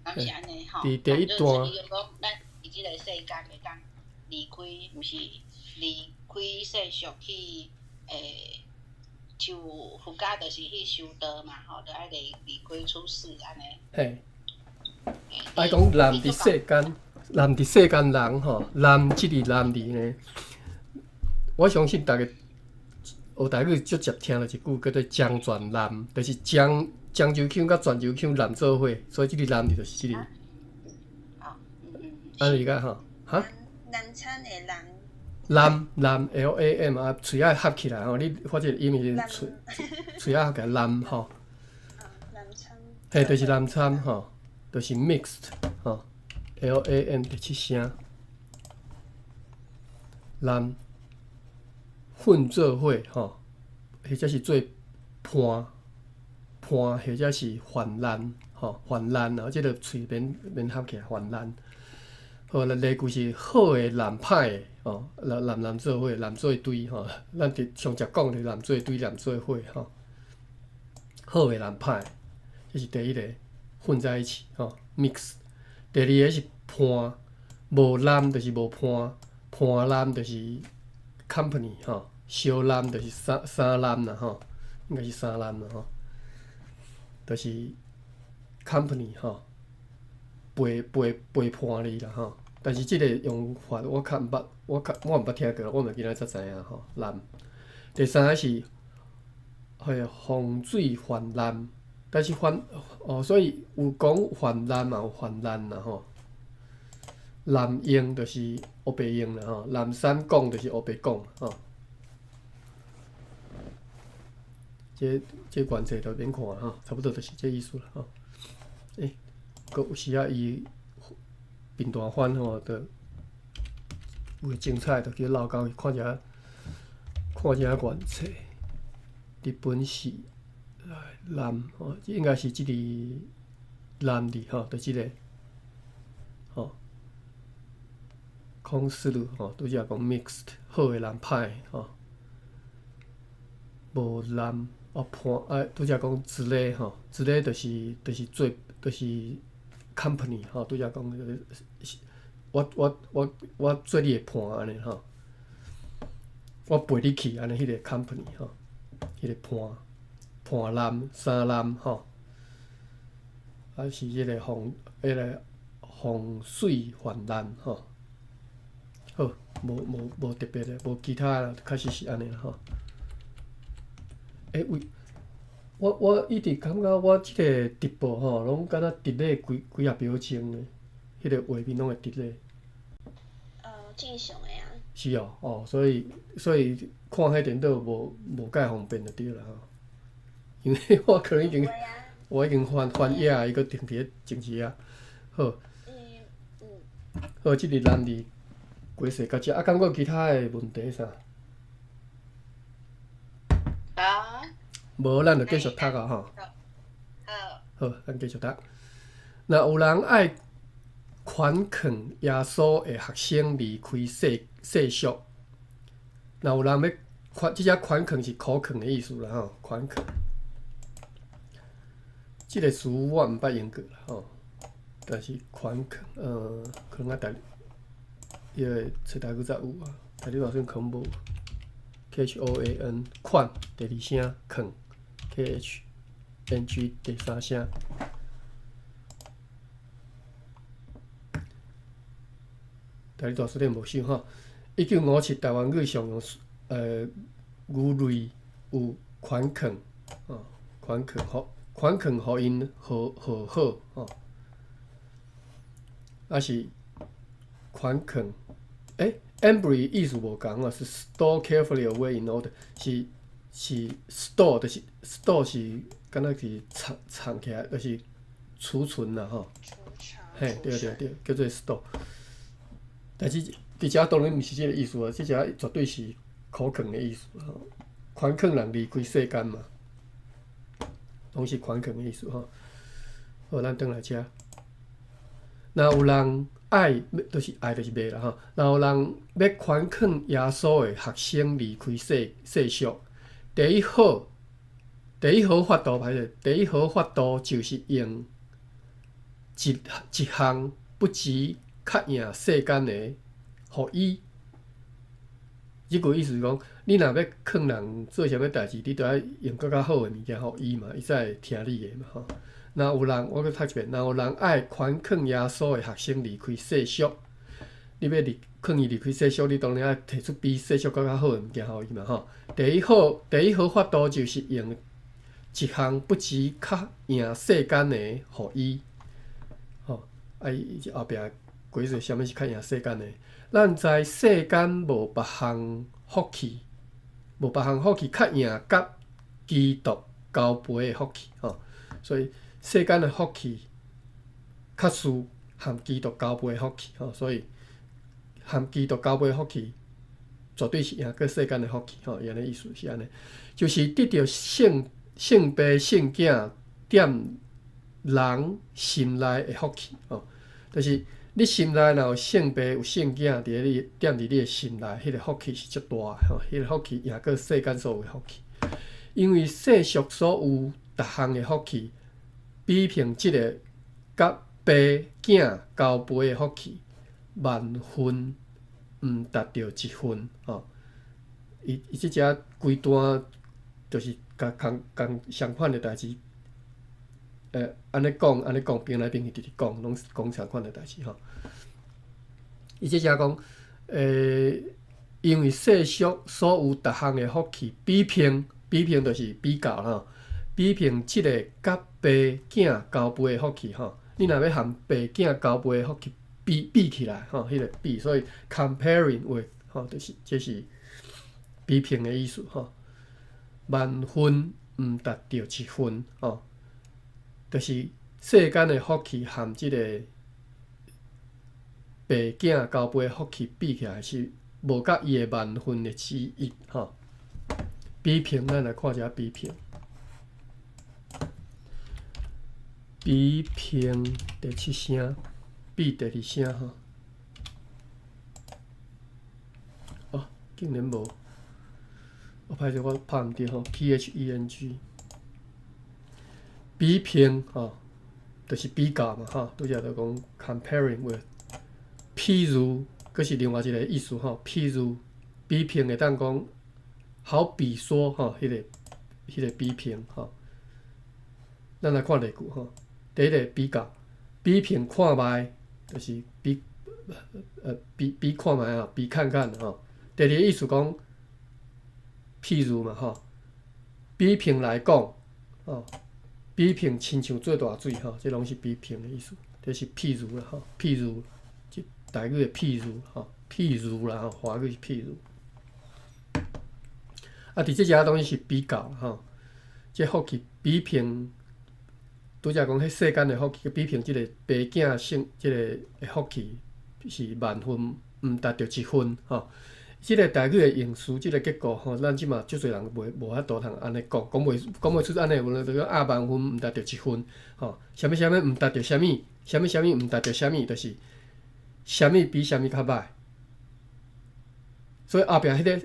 敢是按呢吼。佇第一段。就是講，咱佇這個世間會當離開，毋是離開世俗去，像佛家就是去修道嘛，吼，就愛離開出世按呢。嘿。愛講難佇世間，難佇世間人吼，難這個難字呢，我相信逐家學台語足捷聽著一句叫做漳泉南，就是漳州腔佮泉州腔南做伙，所以這個南字就是這個。按呢個吼，哈？難產的難。南南 LAM 啊，喙仔合起來吼，你發這個音是喙仔合起來南吼。難參。嘿，就是難參吼，就是 mixed 吼，LAM 第七聲。南混做伙吼，或者是做伴伴，或者是患難吼，患難啊，這個喙免合起來，患難。好，來例句是好的難歹的吼，南南做伙，南做堆吼，咱佇上捷講的南做堆，南做伙吼。好的難歹，這是第一個混在一起吼，mix。第二個是伴，無南就是無伴，伴南就是 company 吼，相南就是三南啦吼，應該是三南啦吼，就是 company 吼，陪伴你啦吼。但是這個用法我較毋捌，我毋捌聽過，我嘛今仔才知影吼。南，第三個是彼洪水泛濫，但是泛哦，所以有講泛濫嘛，有泛濫啦吼。濫用就是烏白用啦吼，濫山講就是烏白講吼。這這原冊就免看吼，差不多就是這意思啦吼。欸，閣有時仔伊平台翻吼，就有的精彩，就去漏溝去看一下，看一下原冊。日本是來南吼，應該是這個南字吼，就這個吼。孔思路吼，拄才講 mixed 好的人歹的吼，無南哦伴啊，拄才講之類吼，之類就是做就是 company 吼，拄才講是我做你的伴按呢吼，我陪你去按呢，彼個 company 吼，彼個伴伴男三男吼，啊是彼個風彼個洪水泛濫吼。好，無特別的，無其他啦，確實是按呢啦吼。欸，為我一直感覺我這個直播吼，攏敢若佇咧幾幾仔秒鐘的，彼個畫面攏會佇咧。正常的啊。是哦，哦，所以看彼電腦無介方便就對啦吼。因為我可能已經我已經翻翻頁，伊閣停佇咧前一頁。好。好，這個男字解釋到遮，啊，敢閣有其他的問題啥？啊。無，咱就繼續讀啊吼。好。好，咱繼續讀。若有人愛寬勸耶穌的學生離開世世俗，若有人欲寬，這只寬勸是苦勸的意思啦吼，寬勸。這個詞我毋捌用過啦吼，但是寬勸，可能啊台，彼個冊台語才有啊，台語好像可能無。KHOAN 款第二聲勸 KHNG 第三聲。台語大辭典無收吼。1957台灣語常用語類有寬勸，吼，寬勸予寬勸予𪜶和和好吼，抑是寬勸，欸，Embry 意思無仝啊，是 store carefully away in order，是 store 就是 store 是敢若是藏藏起來，就是儲存啦吼。嘿，對對對，叫做 store。但是佇遮當然毋是這個意思啊，這遮絕對是苦勸的意思吼，寬勸人離開世間嘛，攏是寬勸的意思吼。好，咱轉來遮。若有人愛，就是愛就是賣啦吼。若有人欲寬勸耶穌的學生離開世世俗，第一好法度歹勢，第一好法度就是用一一項不至較贏世間的，予伊。這句意思是講，你若欲勸人做啥物代誌，你著愛用閣較好的物件予伊嘛，伊才會聽你的嘛吼。若有人，我閣讀一遍，若有人愛寬勸耶穌的學生離開世俗，你欲離勸伊離開世俗，你當然愛提出比世俗閣較好的物件予伊嘛吼。第一好法度就是用一項不至較贏世間的，予伊。吼，啊伊後壁解釋啥物是較贏世間的。咱知世間無別項福氣，無別項福氣較贏佮基督交陪的福氣吼。所以世間的福氣較輸含基督交陪的福氣吼，所以含基督交陪的福氣絕對是贏過世間的福氣吼。伊按呢意思是按呢，就是得著聖聖父聖囝踮人心內的福氣吼，就是你心內若有聖父有聖囝佇咧你踮佇你的心內，彼個福氣是足大的吼，彼個福氣贏過世間所有的福氣，因為世俗所有逐項的福氣，比拼這個佮爸囝交陪的福氣，萬分毋達著一分吼。伊這只規段就是共共共相款的代誌，按呢講，按呢講，變來變去，直直講，攏講相款的代誌吼。伊這只講，因為世俗所有逐項的福氣，比拼比拼就是比較吼，比拼這個佮爸囝交陪的福氣吼。你若欲和爸囝交陪的福氣比比起來吼，彼個比，所以 comparing with 吼，就是這是比拼的意思吼。萬分毋毋達著一分吼，就是世間的福氣含這個爸囝交配的福氣比起來是無甲伊的萬分的之一吼。比評，咱來看一下比評。比評第七聲，比第二聲吼。哦，竟然無，我歹勢我拍毋著吼，P H E N G。比評吼，就是比較嘛吼，拄才就講 comparing with。譬如，閣是另外一個意思吼，譬如比評會當講，好比說吼，彼個比評吼。咱來看例句吼，第一個比較，比評看覓，就是比比比看覓啊，比看看吼。第二個意思講，譬如嘛吼，比評來講，吼，比評親像做大水吼，這攏是比評的意思，這是譬如啦吼，譬如，這台語的譬如吼，譬如啦吼，華語是譬如。啊，佇這遮當然是比較吼，這福氣比評。拄才講，彼世間的福氣比評這個爸囝生這個福氣是萬分毋達著一分吼。這個台語的用詞，這個結構吼，咱這馬足濟人袂無法度通按呢講，講袂出按呢話，就講啊萬分毋達著一分吼。啥物啥物毋達著啥物，啥物啥物毋達著啥物，就是啥物比啥物較歹。所以後壁彼個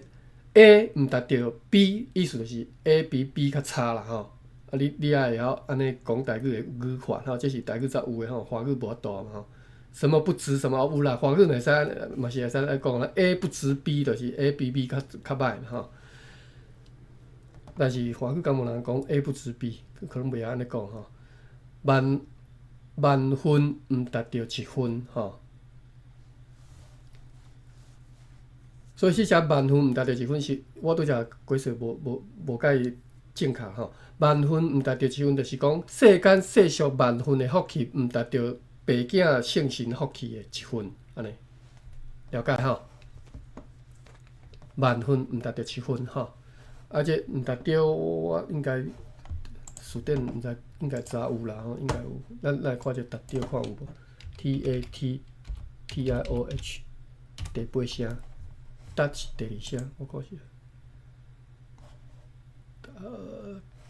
A 毋達著 B，意思就是 A 比 B 較差啦吼。啊，你愛會曉按呢講台語的語法吼，這是台語才有的吼，華語無法度嘛吼。什麼不值什麼有啦，華語會使嘛是會使按講啦，A 不值 B，就是 A 比 B 較歹吼。但是華語敢無人講 A 不值 B，可能袂曉按呢講吼。萬萬分毋達著一分吼。所以這只萬分毋達著一分是，我拄才解釋無介正確吼。萬分毋達著一分，就是講世間世俗萬分的福氣毋達著爸囝聖神福氣的一分，按呢了解吼？萬分毋達著一分吼，啊，這毋達著我應該辭典毋知應該知有啦吼，應該有。咱來看這達著看有無？T A T T I O H 第八聲，達是第二聲，我看是。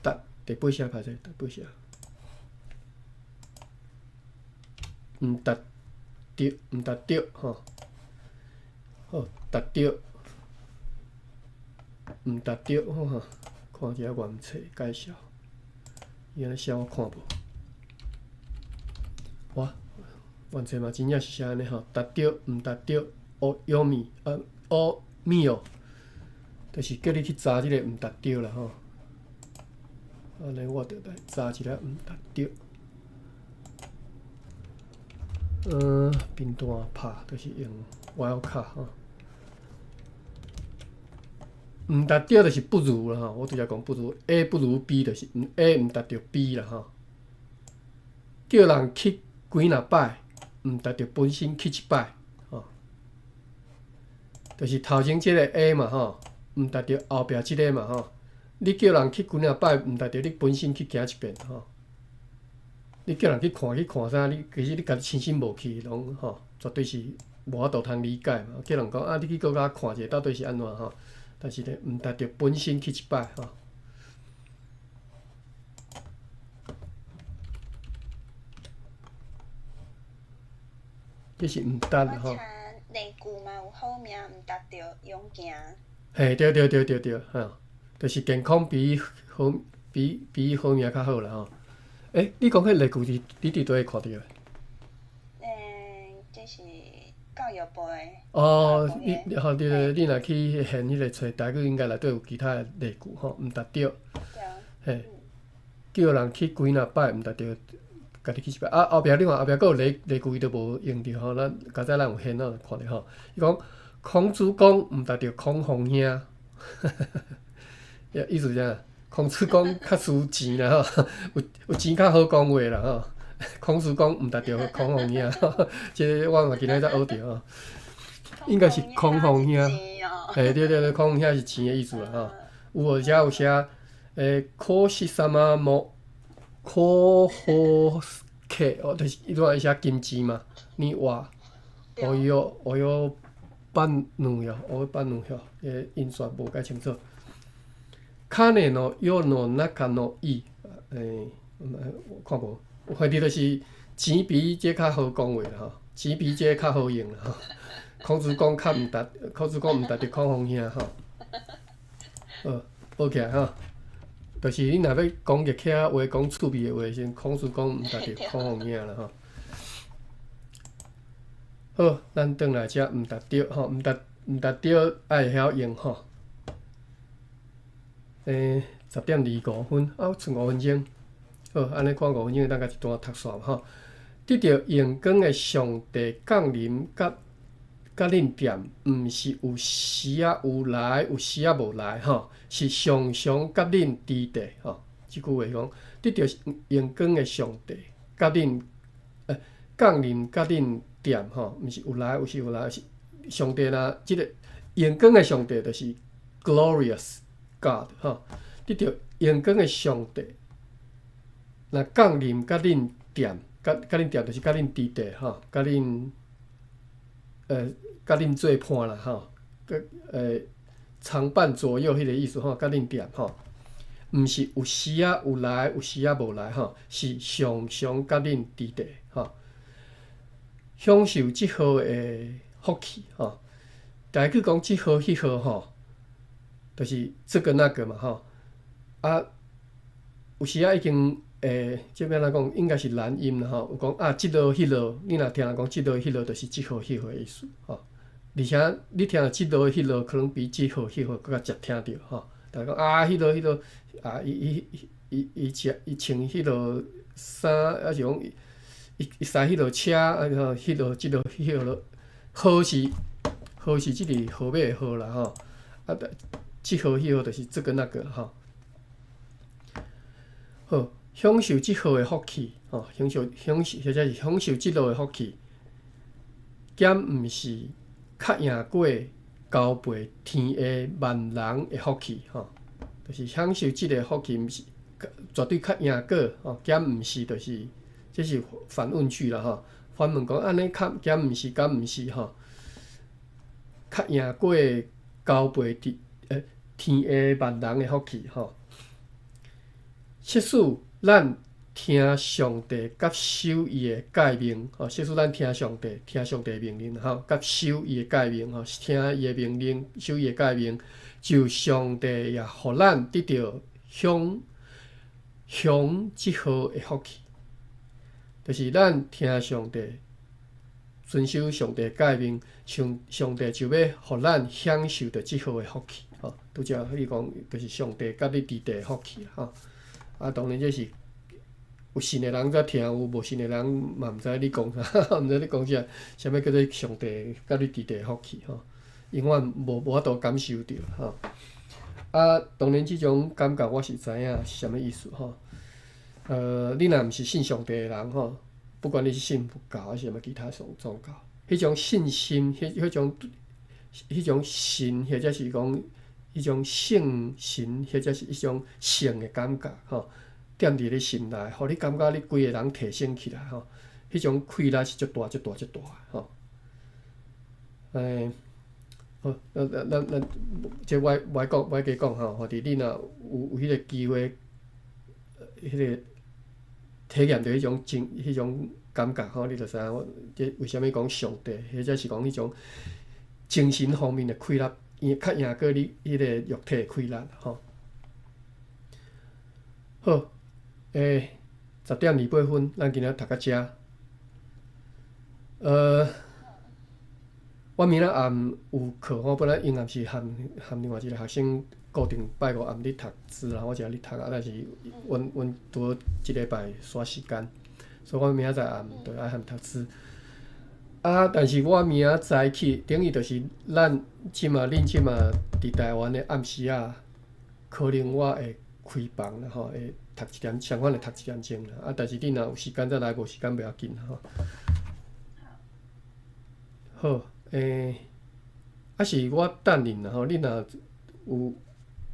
達第八聲歹勢，第八聲。毋達著，毋達著吼，好達著，毋達著好哈，看一下原冊介紹，伊按呢寫我看無。哇，原冊嘛真正是寫按呢吼，達著，毋達著，哦有米，哦米哦，就是叫你去查這個毋達著啦吼。按呢我就來查一下毋達著。平段拍就是用 wildcard 吼。毋達著就是不如啦吼，我拄才講不如 A 不如 B，就是 A 毋達著 B 啦吼。叫人去幾若擺，毋達著本身去一擺吼。就是頭前這個 A 嘛吼，毋達著後壁這個嘛吼。你叫人去幾若擺，毋達著你本身去行一遍吼。你叫人去看去看啥？你其實你家己親身無去，攏吼，絕對是無法度通理解嘛。叫人講啊，你去閣較看一下，到底是按怎吼？但是呢，毋達著本身去一擺吼。這是毋達吼。我查例句嘛有好命，毋達著勇行。嘿，對對對對對，吼，就是健康比好比好命較好啦吼。欸，你講彼例句是你佇佗位看著的？這是教育部的。哦，你吼，你你若去現彼個冊，台語應該內底有其他的例句吼，毋達著。對。嘿，叫人去幾若擺，毋達著家己去一擺。啊，後壁你看後壁閣有例例句，伊都無用著吼。咱剛才咱有現哦，看著吼。伊講孔子講毋達著孔方兄，意思是啥？孔子講較輸錢啦吼，有錢較好講話啦吼。孔子講毋達著孔方兄，這個我嘛今日才學著吼。應該是孔方兄，嘿對對對，孔方兄是錢的意思啦吼。有無遮有寫，孔子様も可好客哦，就是伊拄仔寫金字嘛，你話哦喲哦喲半兩喲，哦半兩喲，個印刷無介清楚。彼の世の中の義，我看無，反正就是錢比這較好講話啦吼，錢比這較好用啦吼。孔子講較毋值，孔子講毋值得孔方兄吼。好，報起來吼。就是你若欲講熱起話，講趣味的話時陣，孔子講毋值得孔方兄啦吼。好，咱轉來遮毋值著吼，毋值毋值著愛會曉用吼。10點25分，啊，賰5分鐘。好，按呢看五分鐘會當共一段讀煞吼。得著榮光的上帝降臨佮佮恁踮，毋是有時仔有來，有時仔無來吼，是常常佮恁佇佇吼。這句話講，得著榮光的上帝佮恁降臨佮恁踮吼，毋是有來，有時有來，是上帝若這個榮光的上帝就是 glorious God 吼，得著榮光的上帝若降臨佮恁踮，佮佮恁踮就是佮恁佇佇吼，佮恁佮恁做伴啦吼，佮常伴左右彼個意思吼，佮恁踮吼，毋是有時仔有來，有時仔無來吼，是常常佮恁佇佇吼，享受這號的福氣吼。台語講這號彼號吼，就是這個那個嘛吼。啊，有時仔已經這欲按怎講，應該是南音啦吼。有講啊，這號彼號，你若聽人講這號彼號，就是這號彼號的意思吼。而且你聽著這號彼號，可能比這號彼號閣較捷聽著吼。逐家講啊，彼號彼號啊，伊伊伊伊食伊穿彼號衫，抑是講伊伊駛彼號車，啊吼，彼號這號彼號，號是號是這個號碼的號啦吼。啊，這號彼號就是這個那個吼。好，享受這號的福氣，吼，享受享受或者是享受這號的福氣，兼毋是較贏過交陪天下萬人的福氣，吼，就是享受這個福氣，毋是絕對較贏過，吼，兼毋是就是這是反問句啦，吼，反問講按呢較兼毋是敢毋是吼，較贏過交陪佇天下萬人的福氣，吼。設使咱聽上帝佮守伊的誡命，吼，設使咱聽上帝，聽上帝命令，吼，佮守伊的誡命，吼，聽伊的命令，守伊的誡命，就上帝也予咱得著享享這號的福氣，就是咱聽上帝，遵守上帝誡命，上上帝就欲予咱享受著這號的福氣，吼。拄才彼講，就是上帝佮你佇佇的福氣，吼。啊，當然這是有信的人才聽有，無信的人嘛毋知你講啥，毋知你講啥，啥物叫做上帝佮你佇佇的福氣吼，永遠無無法度感受著吼。啊，當然這種感覺我是知影是啥物意思吼。你若毋是信上帝的人吼，不管你是信佛教抑是啥物其他宗宗教，彼種信心，彼彼種彼種神，或者是講彼種聖神，或者是彼種聖的感覺吼，踮佇你心內，予你感覺你規个人提升起來吼，彼種快樂是足大、足大、足大吼。好，咱咱咱咱，這我無愛講，無愛加講吼。或者你若有有彼個機會，彼個體驗著彼種精、彼種感覺吼，你就知影我這為啥物講上帝，或者是講彼種精神方面的快樂，伊較贏過你彼個肉體的快樂吼。好，10點28分，咱今仔讀到遮。我明仔暗有課吼，本來應暗是和和另外一個學生固定拜五暗咧讀書啦，我一個咧讀啊，但是阮阮拄好這禮拜煞時間，所以我明仔載暗就愛和讀書。啊，但是我明仔載起，等於就是咱這馬恁這馬佇台灣的暗時仔，可能我會開房啦吼，會讀一點，相款會讀一點鐘啦。啊，但是你若有時間才來，無時間袂要緊吼。好。欸，啊是我等恁啦吼，恁若有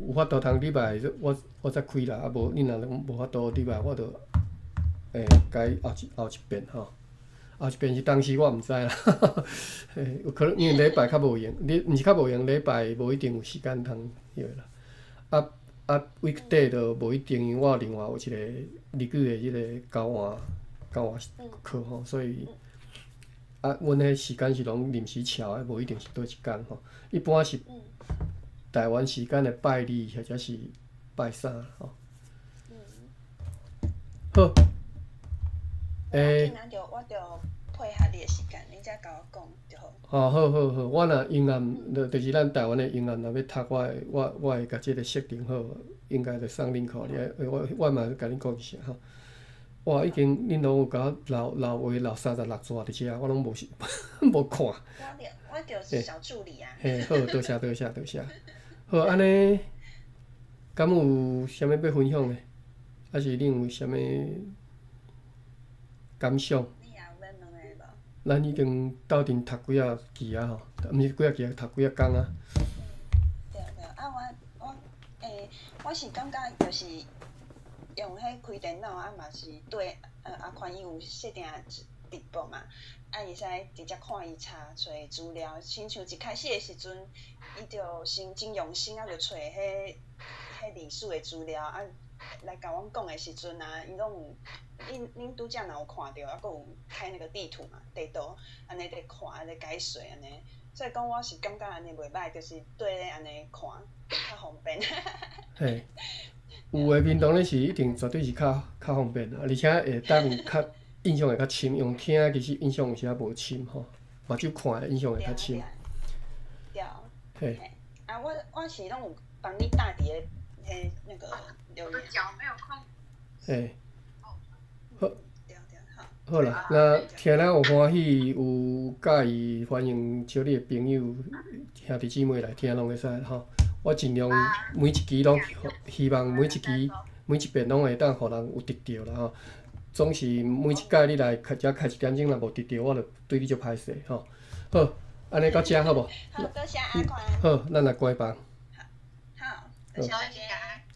有法度通禮拜我才開啦，啊無恁若攏無法度禮拜，我就會共伊後一遍吼。後一遍是當時我毋知啦，嘿，有可能因為禮拜較無閒，你毋是較無閒，禮拜無一定有時間通彼個啦。啊啊，weekday 就無一定，因為我另外有一個日語的彼個交換課吼，所以啊，阮彼時間是攏臨時喬的，無一定是佗一工吼。一般是台灣時間的拜二或者是拜三吼。好，欸，我就配合你的時間，你才共我講就好。哦，好好好，我若昏暗，就是咱台灣的昏暗，若欲讀，我會共這個設定好，應該就送恁去。你我嘛共恁講一聲吼。哇，已經恁攏有共我留留話留36逝佇遮，我攏無無看。我就小助理啊。嘿，好，多謝多謝多謝。好，按呢，敢有啥物欲分享的？抑是恁有啥物感想？咱已經鬥陣讀幾仔期啊吼，毋是幾仔期啊，讀幾仔工啊。對對，啊我我欸，我是感覺就是用彼開電腦啊嘛是對，阿寬伊有設定直播嘛，啊會使直接看伊查揣資料，親像一開始的時陣，伊就先真用心啊，就揣彼歷史的資料啊，來共阮講的時陣啊，伊攏有，恁拄才若有看著，啊閣有開那個地圖嘛，地圖，按呢佇看，按呢解說按呢，所以講我是感覺按呢袂䆀，就是綴咧按呢看較方便。嘿，有的面當然是一定絕對是較方便啦，而且會當較印象會較深，用聽其實印象有時仔無深吼，目睭看的印象會較深。對。嘿。啊，我是攏有幫你打佇个彼那個留言。腳沒有空。嘿。好。對對好。好啦，那聽了有歡喜，有佮意，歡迎招你的朋友、兄弟姊妹來聽攏會使吼。我盡量每一期攏希望每一期每一遍攏會當予人有得著啦吼。總是每一擺你來開遮開一點鐘，若無得著，我就對你足歹勢吼。好，按呢到遮好無？好，多謝阿寬。好，咱來關房。好，多謝大家。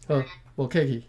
好，無客氣。